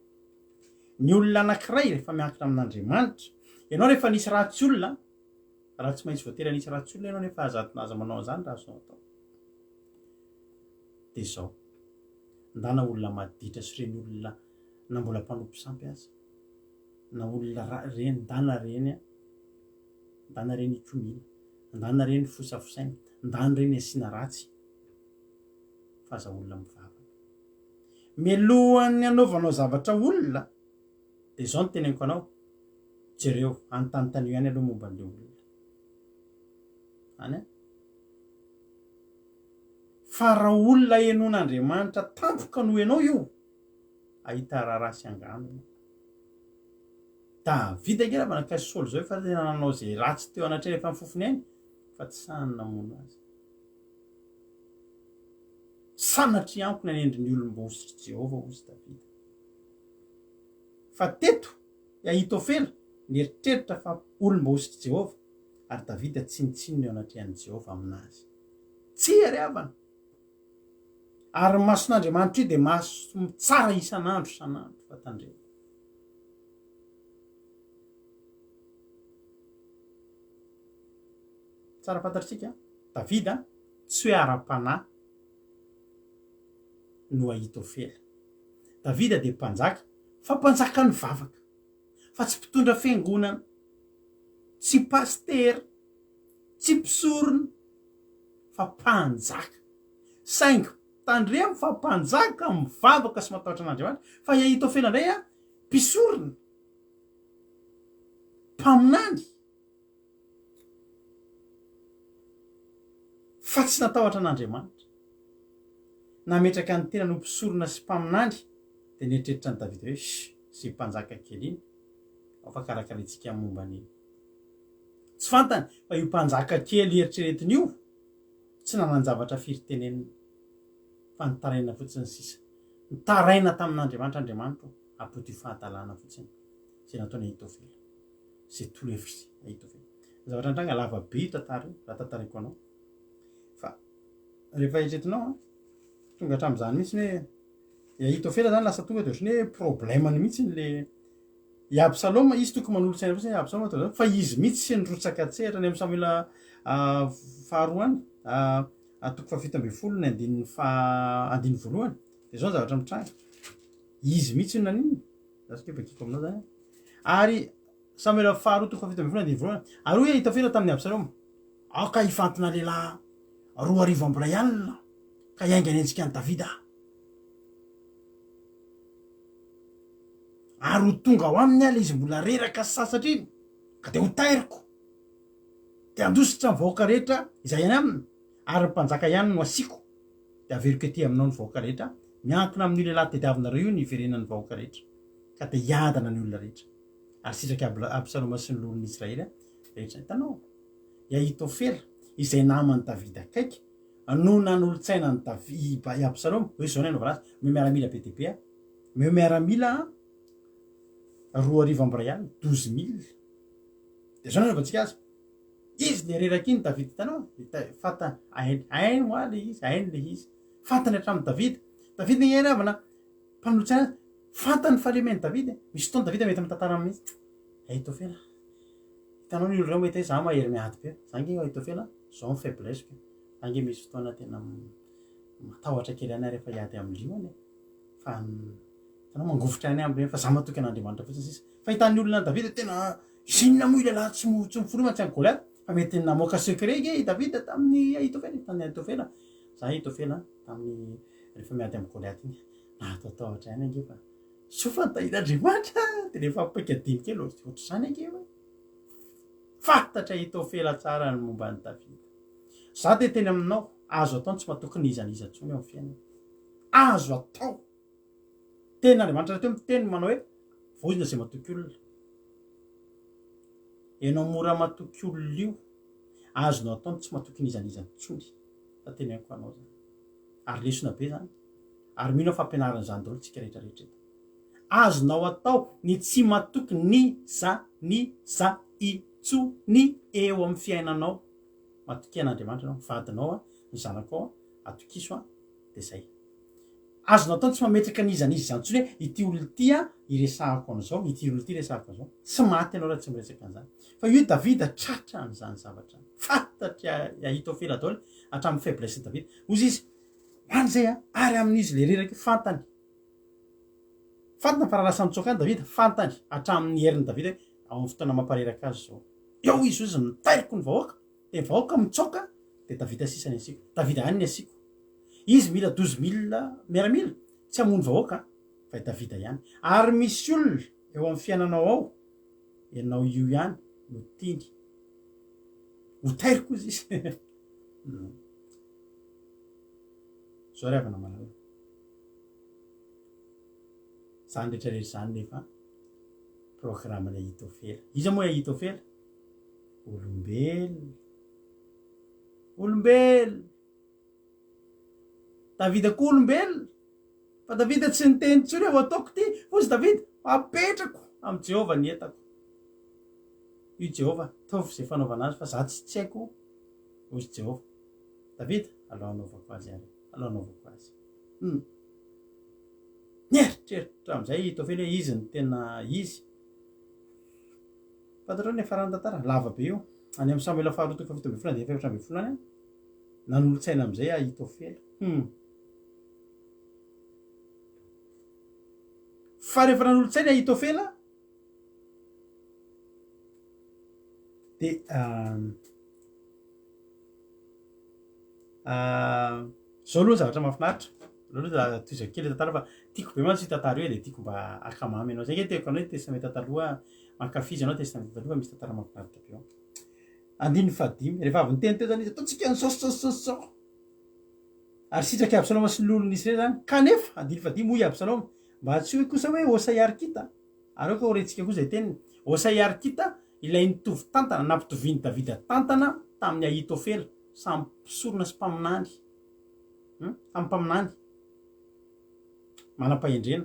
Ny olona anankiray rehefa miankina amin'Andriamanitra, ianao rehefa nisy ratsy olona, raha tsy maintsy voatery hanisy ratsy olona ianao nefa aza aza manao an'izany raha azonao atao. Dia izao, ndana olona maditra sy ireny olona na mbola mpanompo sampy aza, na olona ra reny ndana reny a, ndana reny ikomiana, ndana reny fosafosaina, ndana reny asiana ratsy, fa aza olona mivavaka. Mialohan'ny hanaovanao zavatra olona, dia izao no teneniko anao, jereo, anontanontanio ihany aloha momba an'ilay olona. Any an. Fa raha olona henoin'Andriamanitra tampoka noho ianao io, hahita raharaha sy angano ianao. Davida ange raha nankaiza Saoly izao efa tena nanao izay ratsy teo anatrehany efa nifofony ainy fa tsy sahy ny namono azy. Sanatria amiko ny hanendry ny olom-boahosotr'i Jehovah, hozy Davida. Fa teto i Ahitofela nieritreritra fa olom-boahosotr'i Jehovah, ary Davida tsinontsinona eo anatrehan'i Jehovah aminazy. Tsia ry havana! Ary ny mason'Andriamanitra io dia maso mitsara isan'andro isan'andro fa tandremo. Tsara fantatritsika, Davida tsy hoe ara-panahy no Ahitofela. Davida dia mpanjaka fa mpanjaka nivavaka, fa tsy mpitondra fiangonana, tsy pasitera, tsy mpisorona. Fa mpanjaka. Saingy tandremo fa mpanjaka mivavaka sy matahotra an'Andriamanitra. Fa i Ahitofela indray a, mpisorona, mpaminany. Fa tsy natahotra an'Andriamanitra. Nametraka ny tenany ho mpisorona sy mpaminany, dia nieritreritra an'i Davida hoe, Shh, izay mpanjaka kely iny, ao fa karakaraintsika ny momba an'iny. Tsy fantany fa io mpanjaka kely eritreretiny io, tsy nanan-javatra firy tenenina, fa nitaraina fotsiny sisa. Nitaraina tamin'Andriamanitra, Andriamanitra ô, ampody io fahadalana fotsiny, izay nataon'i Ahitofela. Izay torohevitry Ahitofela. Ny zavatra nitranga, lava be io tantara io, raha tantaraiko anao. Fa rehefa eritreretinao an, tonga hatramin'izany mihitsy hoe i Ahitofela zany lasa tonga dia ohatran'ny hoe problème-ny mihitsy le i Absaloma, izy tokony manolo-tsaina fotsiny hoe Absaloma atao zao, fa izy mihitsy nirotsaka an-tsehatra any amin'ny Samoela faharoa any, toko fahafito ambin'ny folo ny andininy faha andininy voalohany, dia zao ny zavatra mitranga, izy mihitsy no naninona, lasa kely vakiko aminao zany, ary Samoela faharoa toko fahafito ambin'ny folo andininy voalohany, ary hoy Ahitofela tamin'i Absaloma, Aoka hifantina lehilahy 2000 amby iray alina ka hiainga hanenjika an'i Davida aho. Ary ho tonga ao aminy aho ilay izy mbola reraka sy sasatra iny, ka dia hotairiko. Dia handositra ny vahoaka rehetra izay any aminy, ary ny mpanjaka ihany no hasiako. Dia haveriko ety aminao ny vahoaka rehetra, miankina amin'io lehilahy tediavinareo io ny hiverenan'ny vahoaka rehetra. Ka dia hiadana ny olona rehetra. Ary sitrak'i Absaloma sy ny loholon'i Israely rehetra. Hitanao? I Ahitofela, izay naman'i Davida akaiky, no nanolo-tsaina an'i Davi, i Absaloma, hoe izao no hanaovana azy, omeo miaramila be dia be aho, omeo miaramila 1002, 12 000. Dia izao no hanaovantsika azy. Izy le reraka iny Davida, hitanao? Fantany, hainy, hainy hoa le izy, hainy le izy. Fantany hatramin'i Davida. Davida anie ry havana, mpanolo-tsaina azy, fantany ny fahalemen'i Davida. Misy fotoana Davida mety mitantara aminy mihitsy, Ahitofela, Hitanao ny olona ireo mety hoe za mahery miady be, za nge Ahitofela zao ny faiblesse-ko, za nge misy fotoana tena matahotra kely ihany aho rehefa hiady amin'ny liona e, fa hitanao mangovitra ihany aho amin'ireny fa za matoky an'Andriamanitra fotsiny sisa. Fahitan'ny olona an'i Davida tena inona moa io lehilahy tsy tsy mifono mantsy an'i Goliath, fa mety namoaka secret nge i Davida tamin'i Ahitofela, tamin'i Ahitofela, za Ahitofela tamin'ny rehefa miady amin'i Goliath iny, nahatahotahotra ihany ange fa Soa fa tahin'Andriamanitra dia rehefa mipaika dimy kely ohatr'izany ange hoe fantatra Ahitofela tsara ny momba an'i Davida. Za dia teny aminao, azo atao ny tsy matoky n'iza n'iza intsony eo amin'ny fiainana. Azo atao. Tenin'Andriamanitra rahateo miteny manao hoe voizina izay matoky olona. Ianao mora matoky olona io, azonao atao ny tsy matoky n'iza n'iza intsony. Fa teneniko anao zany. Ary lesona be zany. Ary mino aho fa ampianarina izany daholo tsika rehetra rehetra eto. Azonao atao ny tsy matoky ny za ny za intsony eo amin'ny fiainanao. Matokia an'Andriamanitra ianao, ny vadinao an, ny zanakao an, atokiso an, dia zay. Azonao atao ny tsy mametraka n'iza n'iza izany intsony hoe ity olona ity an iresahako an'izao, ity olona ity iresahako an'izao. Tsy maty ianao raha tsy miresaka an'izany. Fa io Davida tratra an'izany zavatra izany. Fantatr'i Ahitofela daholo hatramin'ny faiblesse-n'i Davida. Hozy izy, Any zay a, ary amin'izy le reraka io fantany. Fantany fa raha lasa nitsoaka any Davida, fantany hatramin'ny herin'i Davida hoe ao amin'ny fotoana mampareraka azy izao. Eo izy hozy mitairiko ny vahoaka, dia ny vahoaka mitsoaka, dia Davida sisa ny asiako. Davida ihany ny asiako. Izy mila 12 000 miaramila, tsy hamono vahoaka fa i Davida ihany. Ary misy olona eo amin'ny fiainanao ao, ianao io ihany no tiany. Ho tairiko hozy izy. Zao ry havana malala. Zany rehetra rehetra zany nefa programme-n'i Ahitofela. Iza moa i Ahitofela? Olombelona. Olombelona. Davida koa olombelona. Fa Davida tsy niteny intsony hoe ho ataoko ity. Hozy Davida, apetrako amin'i Jehovah ny entako. Io Jehovah, ataovy izay fanaovana azy fa za tsy tsy haiko. Hozy Jehovah. Davida, alao hanaovako azy ary, alao hanaovako azy. Hum. Nieritreritra amin'izay i Tofely hoe izy no tena izy. Fantatrao ny niafaran'ny tantara? Lava be io. Any amin'ny Samoela faharoa toko fahafito ambin'ny folo andininy fahefatra ambin'ny folo any, nanolo-tsaina amin'izay Ahitofela. Hum. Fa rehefa nanolo-tsaina Ahitofela, dia. Zao aloha ny zavatra mahafinaritra. Aleo aloha tohizako kely tantara fa tiako be mantsy io tantara io e, dia tiako mba hankamamy anao. Zay ange teniko anao hoe testamenta taloha, mankafiza anao testamenta taloha fa misy tantara mahafinaritra be ao. Andininy fahadimy, rehefa avy niteny teo zany izy, ataontsika an'izao sy izao sy izao sy izao. Ary sitrak'i Absaloma sy ny loholon'ny Israely izany. Kanefa, andininy fahadimy, hoy i Absaloma, mba tsy hoy kosa hoe Hosay Arkita, ary aoka ho rentsika koa izay teniny. Hosay Arkita, ilay nitovy tantana, nampitovian'i Davida tantana tamin'i Ahitofela, samy mpisorona sy mpaminany. Hum, samy mpaminany. Manam-pahendrena.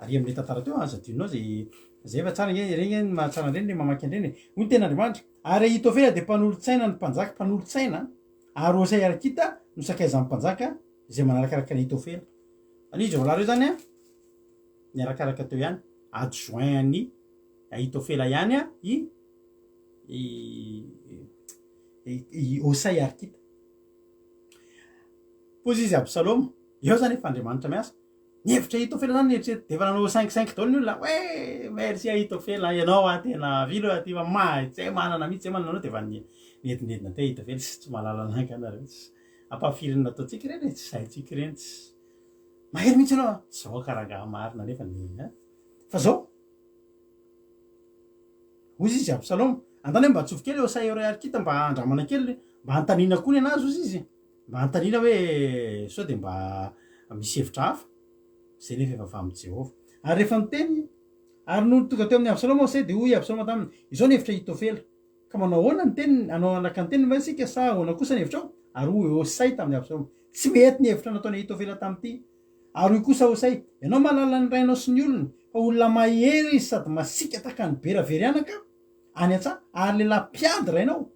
Ary amin'ilay tantara teo, aza adinonao izay, izay efa tsara ange, ireny ange ny mahatsara an'ireny ilay mamaky an'ireny e. Hoy ny tenin'Andriamanitra, Ary Ahitofela dia mpanolotsaina ny mpanjaka, mpanolotsaina, ary Hosay Arkita no sakaizan'ny mpanjaka, izay manarakaraka an'i Ahitofela. Izany hoe izy roalahy ireo izany an, niarakaraka teo ihany, adjoint an'i Ahitofela ihany i i i Hosay Arkita. Hoy izy Absaloma, eo izany efa Andriamanitra miasa. Ny hevitra Ahitofela zany eritrereto dia efa nanao cinq cinq daholo ny olona hoe merci Ahitofela ianao ah tena vilo aty fa mahay tsy hay manana mihitsy tsy hay manana anao dia efa niedinedina teo Ahitofela tsy tsy mahalala anah nga nareo tsy ampahafirin'ny nataontsika ireny e tsy haintsika ireny tsy mahery mihitsy ianao ah zao ka rangaha marina nefa ny ah fa zao hozy izy Absaloma andana hoe mba atsofo kely eo Saï Arkita mba andramana kely mba hanontaniana koa ny anazy hozy izy Mba anontaniana hoe sao dia mba misy hevitra hafa? Izay nefa efa avy amin'i Jehovah. Ary rehefa niteny, ary nony tonga teo amin'i Absaloma Hosay, dia hoy i Absaloma taminy, Izao ny hevitra Ahitofela. Ka manao ahoana ny teniny? Hanao araka ny teniny va isika, sa ahoana kosa ny hevitrao? Ary hoy Hosay tamin'i Absaloma, Tsy mety ny hevitra nataon'i Ahitofela tamin'ity. Ary hoy kosa Hosay, Ianao mahalala ny rainao sy ny olony, fa olona mahery izy sady masiaka tahaka ny bera very anaka any an-tsaha, ary lehilahy mpiady rainao.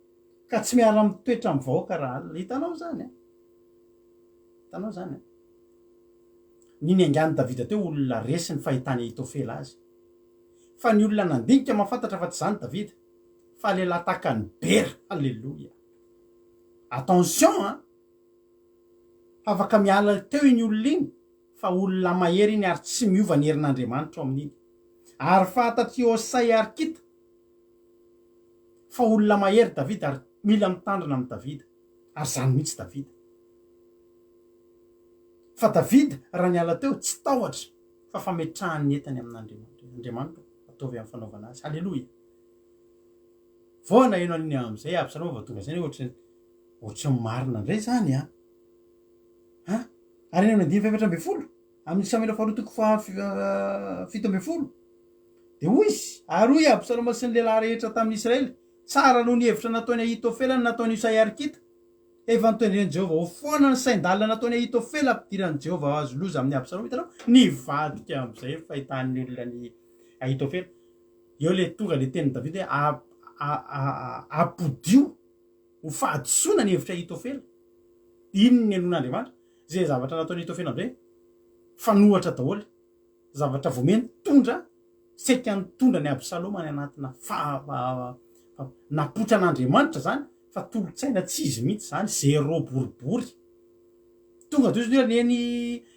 Ka tsy miara mitoetra amin'ny vahoaka raha alina. Hitanao izany an? Hitanao izany an? Ny niaingan'i Davida teo olona resy ny fahitan'i Ahitofela azy. Fa ny olona nandinika mahafantatra fa tsy izany Davida, fa lehilahy tahaka an'i Bera. Alléluia. Attention an! Fa afaka miala teo iny olona iny, fa olona mahery iny ary tsy miova ny herin'Andriamanitra ao amin'iny. Ary fantatr'i Hosay Arkita Fa olona mahery Davida ary mila mitandrina amin'i Davida. Ary izany mihitsy Davida. Fa Davida raha niala teo tsy tahotra fa fametrahany ny entany amin'Andriamanitra. Andriamanitra ô, ataovy amin'ny fanaovana azy. Haleloia. Vao naheno an'iny amin'izay Absaloma vao tonga saina hoe ohatry ohatry ny marina indray izany an. Ha? Ary any amin'ny andininy faha-14 amin'ny Samoela faharoa toko faha 17. Dia hoy izy, Ary hoy i Absaloma sy ny lehilahy rehetra tamin'i Israely, Tsara noho ny hevitra nataon'i Ahitofela ny nataon'i Hosay Arkita. Efa notendren'i Jehovah ho foana ny sain-dalina nataon'i Ahitofela hampidiran'i Jehovah azy loza amin'i Absaloma. Hitanao? Nivadika amin'izay ny fahitan'ny olona an'i Ahitofela. Eo ilay tonga ilay tenin'i Davida hoe, Apodio ho fahadisoana ny hevitr'i Ahitofela. Iny ny nenoin'Andriamanitra. Izay zavatra nataon'i Ahitofela amin'izay, fanohatra daholo. Zavatra vao miha nitondra, saika nitondra an'i Absaloma any anatina fa, napoitra an'Andriamanitra izany, fa tolo-tsaina tsy izy mihitsy izany, zéro boribory. Tonga dia ozy ny ny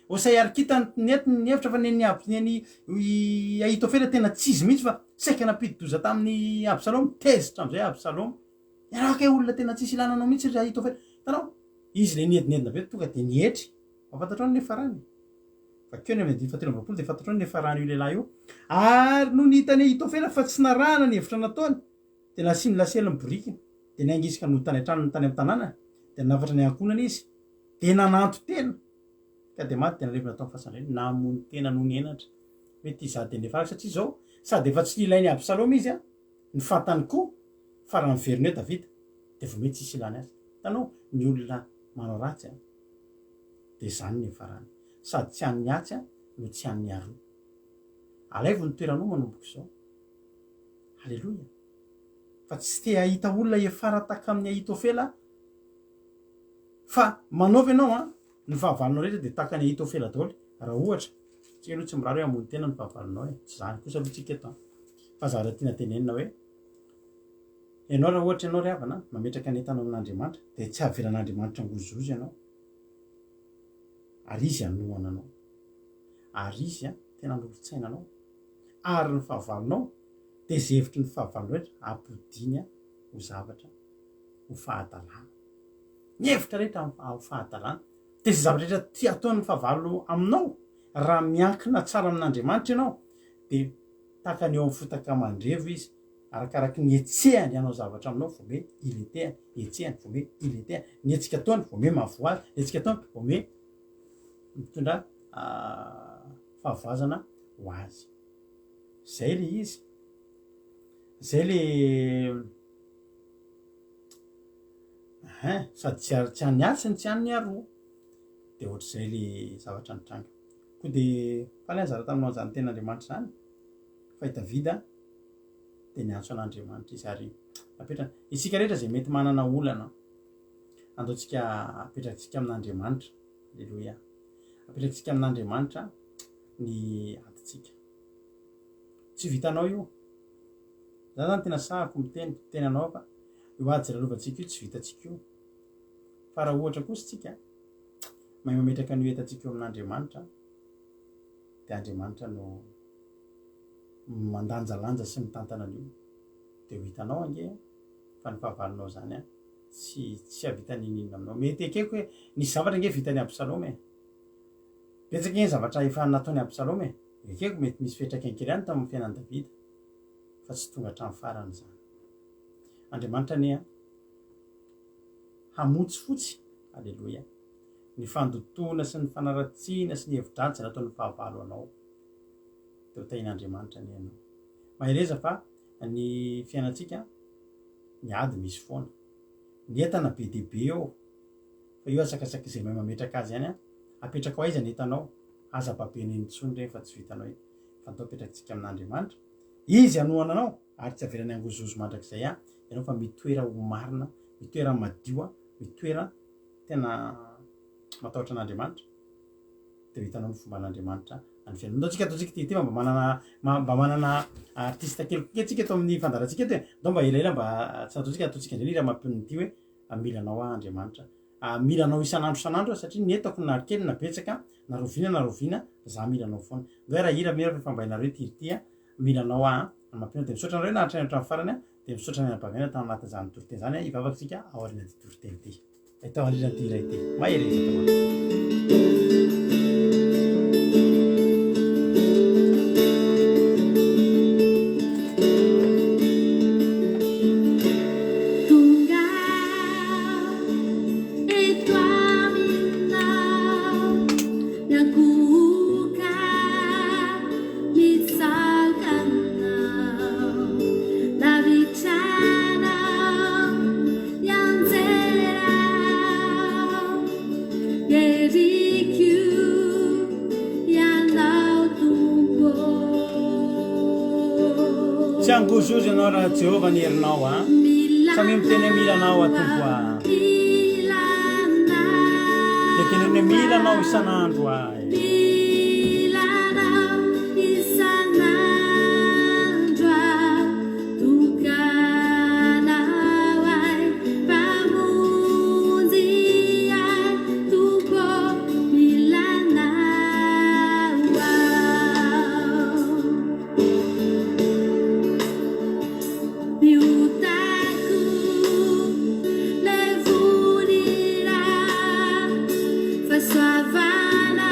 Hosay Arkita nety nihevitra fa ny ny i Ahitofela tena tsy izy mihitsy fa saika nampidi-doza tamin'i Absaloma, tezitra amin'izay Absaloma. Ianao kay olona tena tsisy ilana anao mihitsy ry Ahitofela. Hitanao? Izy ilay niedinedina be tonga dia nietry. Fa fantatrao ny niafarany? Vakio ny amin'ny andininy fahatelo amby 20 dia fantatrao ny niafaran'io lehilahy io. Ary nony hitan'i Ahitofela fa tsy narahana ny hevitra nataony, dia nasiany lasely ny borikiny, dia niainga izy ka nody tany an-tranony tany amin'ny tanànany, dia nanafatra ny ankohonany izy, dia nananton-tena, ka dia maty, dia nalevina tao amin'ny fasan-dreniny. Namono tena noho ny henatra. Hoe ity izaho dia niafarako, satria izao, sady efa tsy nilain'i Absaloma izy, ny fantany koa fa raha miverina eo Davida, dia vao mety tsy hisy ilany azy. Hitanao, ny olona manao ratsy an! Dia izany ny niafarany. Sady tsy an'ny atsy no tsy an'ny aroa. Alaivo ny toeranao manomboka izao. Haleloia. Fa tsy te hahita olona hiafara tahaka amin'i Ahitofela aho. Fa manaova ianao an, ny fahavalonao rehetra dia tahaka an'i Ahitofela daholo. Raha ohatra, tsika aloha tsy mirary hoe hamono tena ny fahavalonao e. Tsy izany kosa aloha tsika eto an. Fa zavatra tiana tenenina hoe, ianao raha ohatra ianao ry havana mametraka ny entanao amin'Andriamanitra dia tsy havelan'Andriamanitra hangozohozo ianao. Ary Izy hanohana anao. Ary Izy tena hanolo-tsaina anao. Ary ny fahavalonao dia izay hevitry ny fahavalonao rehetra hampodiany ho zavatra, ho fahadalana. Ny hevitra rehetra ho fahadalana. Dia izay zavatra rehetra tia ataon'ny fahavalo aminao, raha miankina tsara amin'Andriamanitra ianao, dia tahaka ny eo amin'ny fotaka mandrevo izy, arakaraky ny hetsehany hanao zavatra aminao vao me iletehany, hetsehany vao me iletehany, ny hetsika ataony vao me mahavoa azy, ny hetsika ataony vao me mitondra fahavoazana ho azy. Izay le izy. Izay le Hein, sady tsy ary tsy an'ny atsy no tsy an'ny aroa. Dia ohatr'izay le zavatra nitranga. Koa dia faly aho nizara taminao an'izany tenin'Andriamanitra izany, fa i Davida dia niantso an'Andriamanitra izy ary napetrany. Isika rehetra izay mety manana olana, andaontsika apetratsika amin'Andriamanitra. Aleloia. Apetratsika amin'Andriamanitra ny adintsika. Tsy vitanao io. Za zany tena sahako miteny miteny anao fa io ady lalovantsika io tsy vitantsika io. Fa raha ohatra kosa tsika mahay mametraka an'io entantsika io amin'Andriamanitra dia Andriamanitra no mandanjalanja sy mitantana an'io dia ho hitanao ange fa ny fahavalonao zany an tsy tsy hahavita n'inon'inona aminao. Mety ekeko hoe nisy zavatra ange vitan'i Absaloma e. Betsaka ange ny zavatra efa nataon'i Absaloma e. Ekeko mety misy fiantraikany kely ihany tao amin'ny fiainan'i Davida fa tsy tonga hatramin'ny farany izany. Andriamanitra anie hamotsifotsy, aleloia, ny fandotoana sy ny fanaratsiana sy ny hevi-dratsy izay nataon'ny fahavalo anao. Dia ho tahian'Andriamanitra anie ianao. Mahereza fa ny fiainantsika, ny ady misy foana. Ny entana be dia be eo, fa io asakasak'izay izay mahay mametraka azy ihany an. Apetrakao aiza ny entanao? Aza babena intsony ireny fa tsy vitanao iny. Fa ndao apetrakintsika amin'Andriamanitra. Izy hanohana anao ary tsy avelany hangozohozo mandrakizay ahy ianao fa mitoera ho marina, mitoera madio, mitoera tena matahotra an'Andriamanitra dia ho hitanao ny fomban'Andriamanitra any fiainana. Ndao tsika ataontsika ity ity mba manana mba manana artiste kely koa tsika eto amin'ny fandaharantsika eto e. Ndao mba elaela mba tsy nataontsika ataontsika indray ny hira mampionona ity hoe mila anao aho Andriamanitra. Mila anao isan'andro isan'andro aho satria ny entako na kely na betsaka na rahoviana na rahoviana za mila anao foana. Ndao hiara hira mira fa efa mba hainareo ity hira ity a, mila anao aho a, mampino dia misaotra anareo nahatrany hatramin'ny farany a, dia misaotra ny anabavy tao anatin'izany toriteny izany a, hivavaka isika aorian'ity toriteny ity, tao aorian'ity hira ity. Mahereza daholo. Tonga Eto aminao miankohoka mitsaoka anao lavitra anao mianjera aho heriko ianao Tompo ô. Tsy hangozohozo ianao raha Jehovah ny herinao a. Samia miteny hoe mila anao aho Tompo a. Dia teneno hoe mila anao isan'andro aho e. Mila anao isan'andro aho, tokanao ahy, Mpamonjy ahy, Tompo mila anao aho. Ny otako levonina, fahasoavana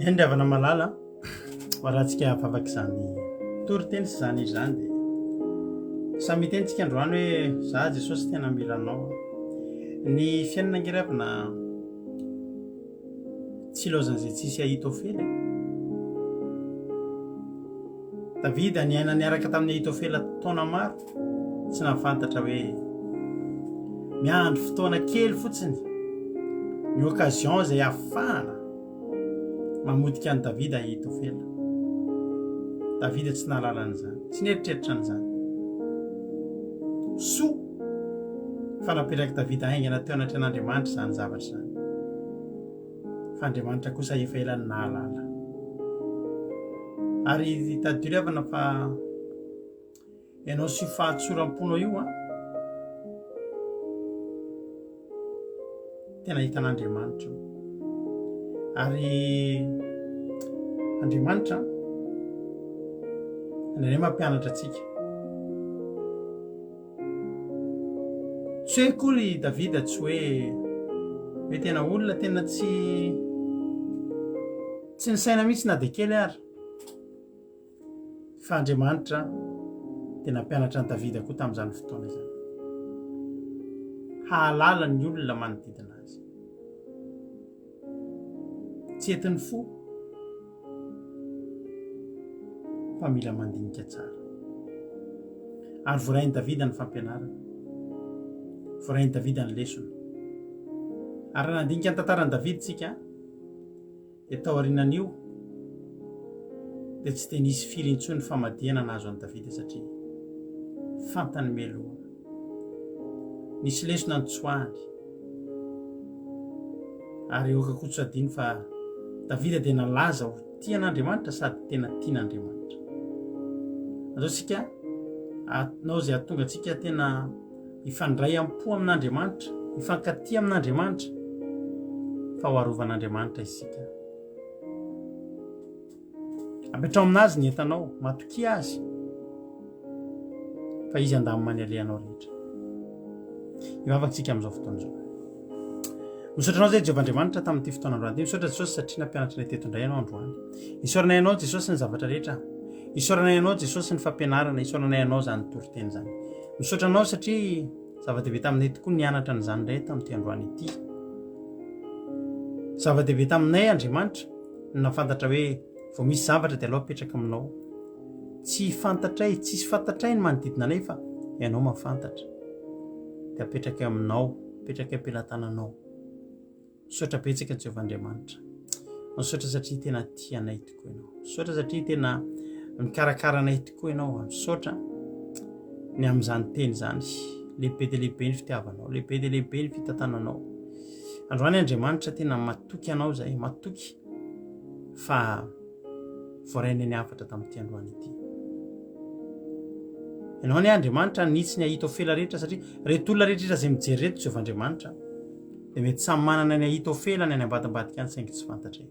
Eny ry havana malala, ho arahantsika vavaka izany toriteny sy izany hira izany dia samy hiteny tsika androany hoe za Jesosy tena mila anao. Ny fiainana ange ry havana tsy ilaozan'izay tsisy Ahitofela e. Davida niaina niaraka tamin'i Ahitofela taona maro, tsy nahafantatra hoe miandry fotoana kely fotsiny ny occasion izay ahafahana mamotika an'i Davida Ahitofela. Davida tsy nahalala an'izany, tsy nieritreritra an'izany. Soa fa napetrak'i Davida haingana teo anatrehan'Andriamanitra izany zavatra izany. Fa Andriamanitra kosa efa ela no nahalala. Ary tadidio ry havana fa ianao sy io fahatsoram-ponao io an, tena hitan'Andriamanitra io. Ary Andriamanitra indraindray mampianatra antsika. Tsy hoe akory i Davida tsy hoe hoe tena olona tena tsy tsy nisaina mihitsy na dia kely ary. Fa Andriamanitra dia nampianatra an'i Davida koa tamin'izany fotoana izany. Hahalala ny olona manodidina azy. Tsy entin'ny fo fa mila mandinika tsara. Ary voarain'i Davida ny fampianarana. Voarain'i Davida ny lesona. Ary raha nandinika ny tantaran'i Davida isika, dia taorianan'io dia tsy dia nisy firy intsony ny famadihana nahazo an'i Davida satria fantany mialoha. Nisy lesona notsoahany. Ary aoka koa tsy hadino fa Davida dia nalaza ho tia an'Andriamanitra sady tena tian'Andriamanitra. Andao isika hanao izay hahatonga antsika tena hifandray am-po amin'Andriamanitra, hifankatia amin'Andriamanitra, fa ho arovan'Andriamanitra isika. Apetraho aminazy ny entanao, matokia azy, fa izy handamina ny alehanao rehetra. Hivavaka isika amin'izao fotoana izao. Misaotra anao izay Jehovah Andriamanitra tamin'ity fotoana androany ity. Misaotra Jesosy satria nampianatra anay teto indray ianao androany. Isaoranay anao Jesosy ny zavatra rehetra. Isaoranay anao Jesosy ny fampianarana, isaoranay anao izany toriteny izany. Misaotra anao satria zava-dehibe taminay tokoa nianatra an'izany indray tamin'ity androany ity. Zava-dehibe taminay Andriamanitra ny nahafantatra hoe vao misy zavatra dia aleo apetraka aminao. Tsy fantatray, tsisy fantatray ny manodidina anay fa ianao mahafantatra. Dia apetraka aminao, apetraka am-pelatananao. Misaotra betsaka Jehovah Andriamanitra. Misaotra satria tena tia anay tokoa ianao. Misaotra satria tena mikarakara anay tokoa ianao. Misaotra ny amin'izany teny izany. Lehibe dia lehibe ny fitiavanao, lehibe dia lehibe ny fitantananao. Androany Andriamanitra tena matoky anao izay, matoky fa voarainay ny hafatra tamin'ity androany ity. Ianao anie Andriamanitra nitsy ny Ahitofela rehetra satria reto olona rehetra izay mijery reto Jehovah Andriamanitra dia mety samy manana ny Ahitofelany any ambadimbadika any saingy tsy fantatray.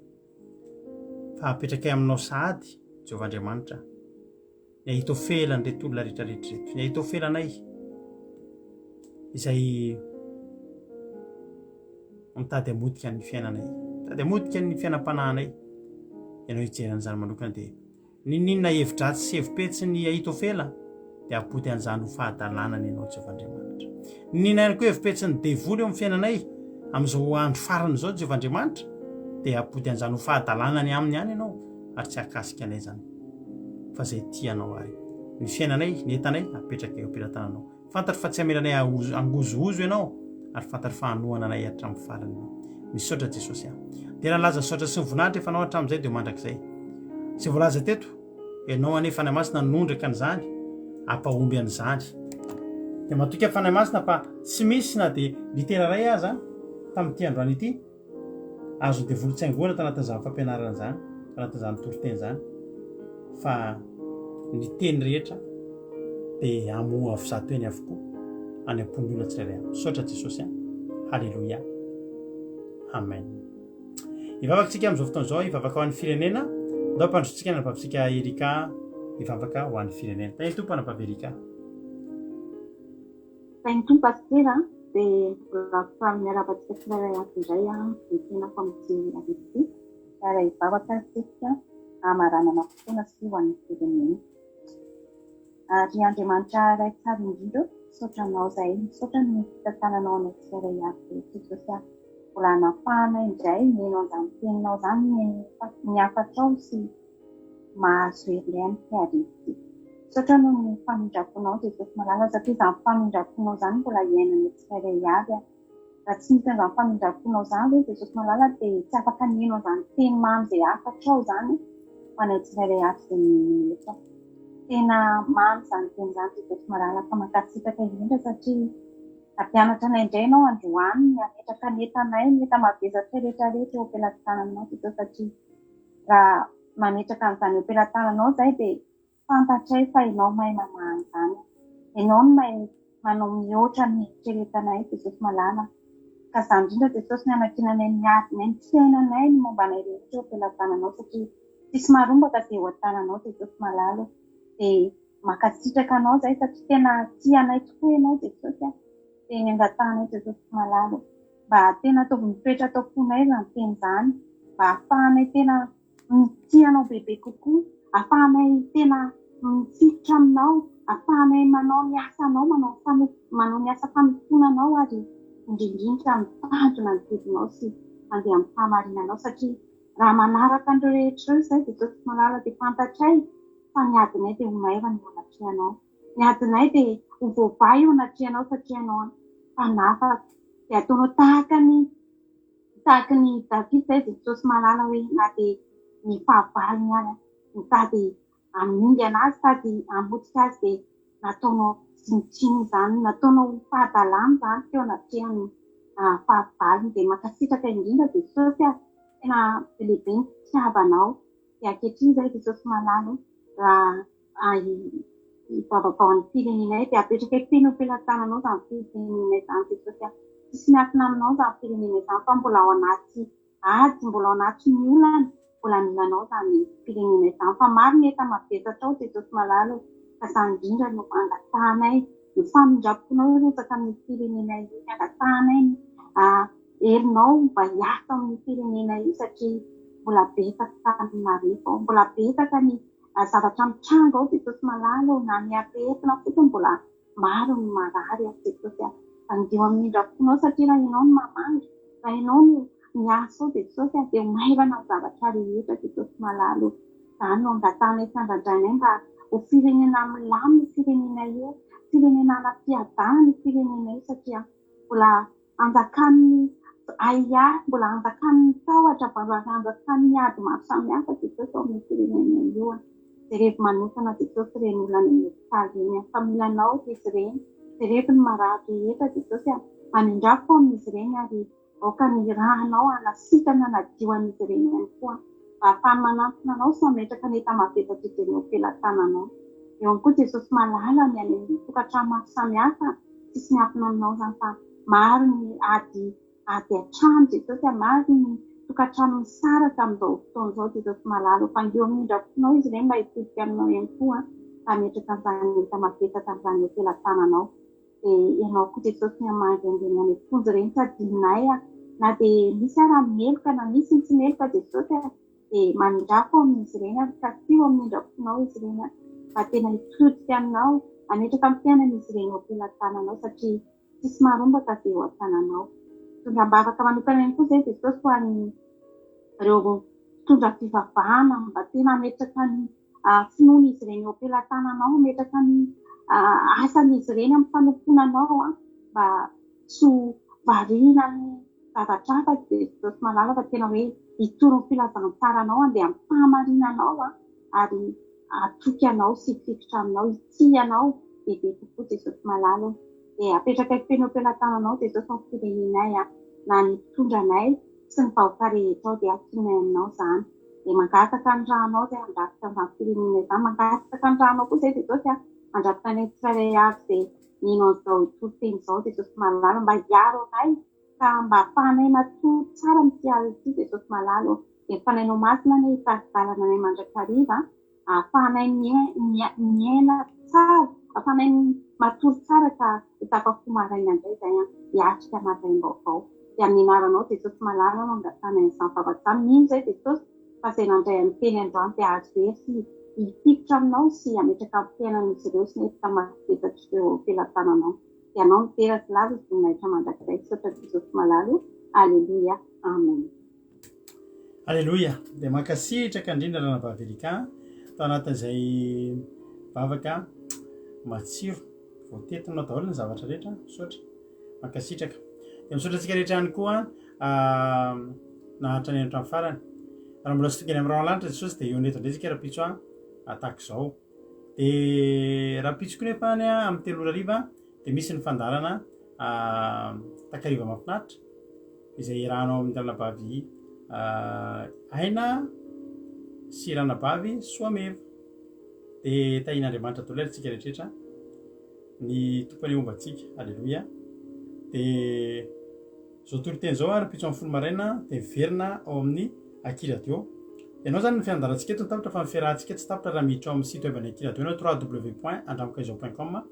Fa apetrakay aminao sahady Jehovah Andriamanitra ny Ahitofelan'ireto olona rehetra rehetra ireto, ny Ahitofelanay izay mitady hamotika ny fiainanay, mitady hamotika ny fiainam-panahinay. Ianao hijery an'izany manokana dia N'inon'inona hevi-dratsy sy hevi-petsy ny Ahitofela, dia hampody an'izany ho fahadalana ny anao, Jehovah Andriamanitra. N'inon'inona ihany koa hevi-petsy ny devoly eo amin'ny fiainanay, amin'izao andro farany izao, Jehovah Andriamanitra, dia hampody an'izany ho fahadalana ny aminy ihany ianao, ary tsy hahakasika anay izany. Fa izay tia anao àry. Ny fiainanay, ny entanay, apetraka eo am-pelatananao. Fantatro fa tsy hamela anay hangozohozo Ianao, ary fantatro fa hanohana anay hatramin'ny farany Ianao. Misaotra Jesosy a. Dia nalaza saotra sy ny voninahitra efa Anao hatramin'izay dia ho mandrakizay. Izay voalaza teto, Ianao anie Fanahy Masina nondraka an'izany, hampahomby an'izany. Dia matoky aho Fanahy Masina fa tsy misy na dia litera iray aza tamin'ity androany ity, Azon'ny devoly tsaingohana tanatin'izany fampianarana izany, tanatin'izany toriteny izany, fa ny teny rehetra dia hamoha zato heny avokoa any am-pon'ny olona tsirairay avy. Misaotra Jesosy an. Haleloia. Amen. Hivavaka tsika amin'izao fotoana izao, hivavaka ho an'ny firenena. Ndao ampandrosotsika ny anabavintsika Erika hivavaka ho an'ny firenena. Tahin'ny Tompo anabavy Erika. Tahin'ny Tompo Pasitera a! Dia mbola faly miarahaba antsika tsirairay avy indray aho dia tena famonjena ity. Hiara-hivavaka isika hamaranana fotoana sy ho an'ny firenena. Ry Andriamanitra Ray tsara indrindra ô, misaotra Anao izahay, misaotra noho ny fitantananao anay tsirairay avy rehetra Jesosy a. Mbola hanapahana indray mihaino an'izany teninao izany, mihaino ny hafatrao sy mahazo hery indray amin'ity hariva ity. Misaotra noho ny famindram-ponao Jesosy malala satria izany famindram-ponao izany mbola iainanay tsirairay avy a. Raha tsy nisy an'izany famindram-ponao izany ve Jesosy malala dia tsy afaka niheno an'izany teny mamy izay hafatrao izany ho anay tsirairay avy izay mino eto. Tena mamy izany teny izany Jesosy malala fa mankasitraka indrindra satria nampianatra anay indray ianao androany ny hametraka ny entanay, ny enta-mavesatra rehetra rehetra eo am-pelatananao Jesosy satria raha mametraka an'izany eo am-pelatananao izay dia Fantatray fa Ianao mahay mamaha an'izany. Ianao no mahay manao mihoatra ny eritreretanay, Jesosy malala. Ka izany indrindra Jesosy ny anankinanay ny adinay, ny fiainanay, ny momba anay rehetra eo am-pelatananao satria tsisy marombaka izay eo an-tananao Jesosy malala o. Dia mankasitraka Anao izahay satria tena tia anay tokoa Ianao Jesosy a. Dia ny angatahanay Jesosy malala o, mba tena ataovy mitoetra ato am-ponay izany teny izany, mba hahafahanay tena mitia anao bebe kokoa, ahafahanay tena mifikitra aminao, ahafahanay manao ny asanao, manao ny manao ny asa fanompoana anao ary indrindrindra mitandrina ny didinao sy mandeha amin'ny fahamarinanao satria raha manaraka an'ireo rehetra ireo izahay Jesosy malala dia fantatray fa ny adinay dia ho maivana eo anatrehanao. Ny adinay dia ho voavaha eo anatrehanao satria ianao mpanafaka. Dia ataonao tahaka ny Tahaka ny Davida izay Jesosy mahalala hoe na dia ny fahavalony ara nitady hamingana azy sady hamotika azy dia nataonao tsinontsinona izany, nataonao ho fahadalana izany teo anatrehan'ny fahavalony. Dia mankasitraka indrindra Jesosy a! Tena lehibe ny fitiavanao. Dia ankehitriny izay Jesosy malala raha hivavaka ho an'ny firenenay dia apetrakay teny eo am-pelatananao izany firenenay izany Jesosy a! Tsisy miafina aminao izany firenenay izany fa mbola ao anaty ady, mbola ao anatin'ny olana, mbola mila anao izany firenenay izany fa maro ny enta-mavesatra ao Jesosy malala ô! Ka izany indrindra no angatahanay ny famindram-ponao hirotsaka amin'io firenenay io, ny angatahanay ny herinao mba hiasa amin'io firenenay io satria mbola betsaka ny marefo ao, mbola betsaka ny zavatra mitranga ao Jesosy malala ô, na ny aretina fotsiny mbola maro ny marary ao Jesosy a. Vandio amin'ny indram-ponao satria raha ianao no mamangy, raha ianao no miasa ao Jesosy a, dia ho maivana ny zavatra rehetra Jesosy malala ô. Izany no angatahanay sy andrandrainay mba ho firenena milamina io firenena io, firenena hanam-piadanana io firenena io satria mbola Anjakan'ny ahiahy, mbola anjakan'ny tahotra, mbola anjakan'ny ady maro samihafa Jesosy ao amin'io firenena io. Jerevo manokana Jesosy ireny olona any amin'ny hopitaly ireny fa mila anao izy ireny. Jerevo ny marary rehetra Jesosy a! Mamindrà fo amin'izy ireny ary aoka ny rànao hanasitrana hanadio an'izy ireny ihany koa mba hahafahany manantona anao sy mametraka ny enta-mavesatr'izy ireny eo am-pelatananao. Eo ihany koa Jesosy malala ny any amin'ny tokantrano maro samihafa. Tsisy miafina aminao izany fa maro ny ady ady an-trano Jesosy a, maro ny tokantrano misaraka amin'izao fotoana izao Jesosy malala o, fangio amin'ny indram-ponao izy ireny mba hitodika aminao ihany koa ka hametraka an'izany enta-mavesatra an'izany eo am-pelatananao. Dia ianao koa Jesosy ny hamangy an'ireny any am-ponja ireny tsy adinonay a, na dia misy ara ny meloka na misy ny tsy meloka Jesosy a, dia mamindrafo amin'izy ireny ary kasiho amin'ny indram-ponao izy ireny mba tena hitodika aminao, hametraka ny fiainan'izy ireny eo am-pelatananao satria tsisy maharombaka izay eo an-tananao. Mitondra am-bavaka manokana ihany koa izay Jesosy ho an'ireo mpitondra fivavahana mba tena hametraka ny finoan'izy ireny eo am-pelatananao, hametraka ny asan'izy ireny amin'ny fanompoana anao mba tsy ho variana amin'ny zavatra hafa Jesosy malala fa tena hoe hitory ny filazantsaranao, handeha amin'ny fahamarinanao ary hatoky anao sy hifikitra aminao, hitia anao bebe kokoa Jesosy malala o. Dia apetrakay feno eo am-pelatananao Jesosy ny firenenay na ny mpitondra anay sy ny vahoaka rehetra ao dia ankinay aminao izany. Dia mangataka ny rànao izay handrafitra an'izany firenenay izany, mangataka ny rànao koa izay Jesosy handrafitra anay tsirairay avy izay mino an'izao toriteny izao Jesosy malala mba hiaro anay ka mba ahafahanay matory tsara amin'ity alina ity Jesosy malala ô. Dia ny Fanahinao Masina anie hitari-dalana anay mandrakariva ahafahanay miaina tsara, ahafahanay matory tsara ka ho tafafoha maraina indray izay hiatrika maraim-baovao. Dia amin'ny anaranao Jesosy malala no angatahana an'izany vavaka izany. Mino izay Jesosy fa izay nandray an'ny teny androany dia hahazo hery sy hifikitra aminao sy hametraka ny fiainan'izy ireo sy ny hevitra mahavesatr'ireo eo am-pelatananao. Dia anao no dera sy laza sy voninahitra mandrakizay. Misaotra Jesosy malala o. Aleloia. Amen. Aleloia! Dia mankasitraka indrindra Ranabavy Erika tao anatin'izay vavaka matsiro. Voatetinao daholo ny zavatra rehetra. Misaotra. Mankasitraka. Dia misaotra antsika rehetra ihany koa naharitra ny hatramin'ny farany. Raha mbola tsy tonga eny amin'ny rahona lanitra Jesosy dia eo eto indray isika rahampitso tahaka izao. Dia rahampitso koa nefa any amin'ny telo ora hariva dia misy ny fandaharana takariva mahafinaritra izay iarahanao amin'ny ranabavy Aina sy ranabavy Soameva. Dia tahian'Andriamanitra daholo ary tsika rehetra. Ny Tompo anie homba antsika. Aleloia. Dia izao toriteny izao ary rahampitso amin'ny folo maraina dia miverina ao amin'ny Aky Radio. Ianao izany ny fiandarantsika eto no tapitra fa ny fiarahantsika tsy tapitra raha miditra ao amin'ny site web an'ny Aky Radio ianao www.andramokaizao.com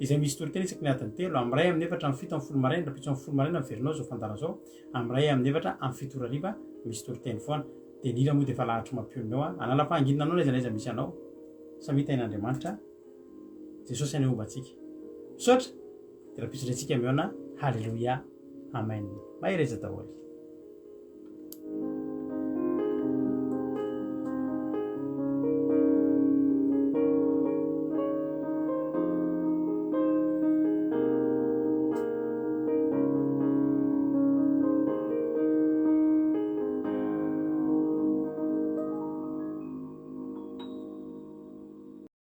izay misy toriteny isaky ny adiny telo, amin'ny iray, amin'ny efatra, amin'ny fito, amin'ny folo maraina, rahampitso amin'ny folo maraina miverina ao izao fandaharana izao, amin'ny iray, amin'ny efatra, amin'ny fito ora hariva misy toriteny foana. Dia ny hira moa dia efa lahatry mampionona eo. Hanala fahanginana anao na aiza na aiza misy anao. Samia tahin'Andriamanitra. Jesosy anie homba antsika. Misaotra. Dia rahampitso indray tsika mihaona. Haleloia. Amen. Mahereza daholo.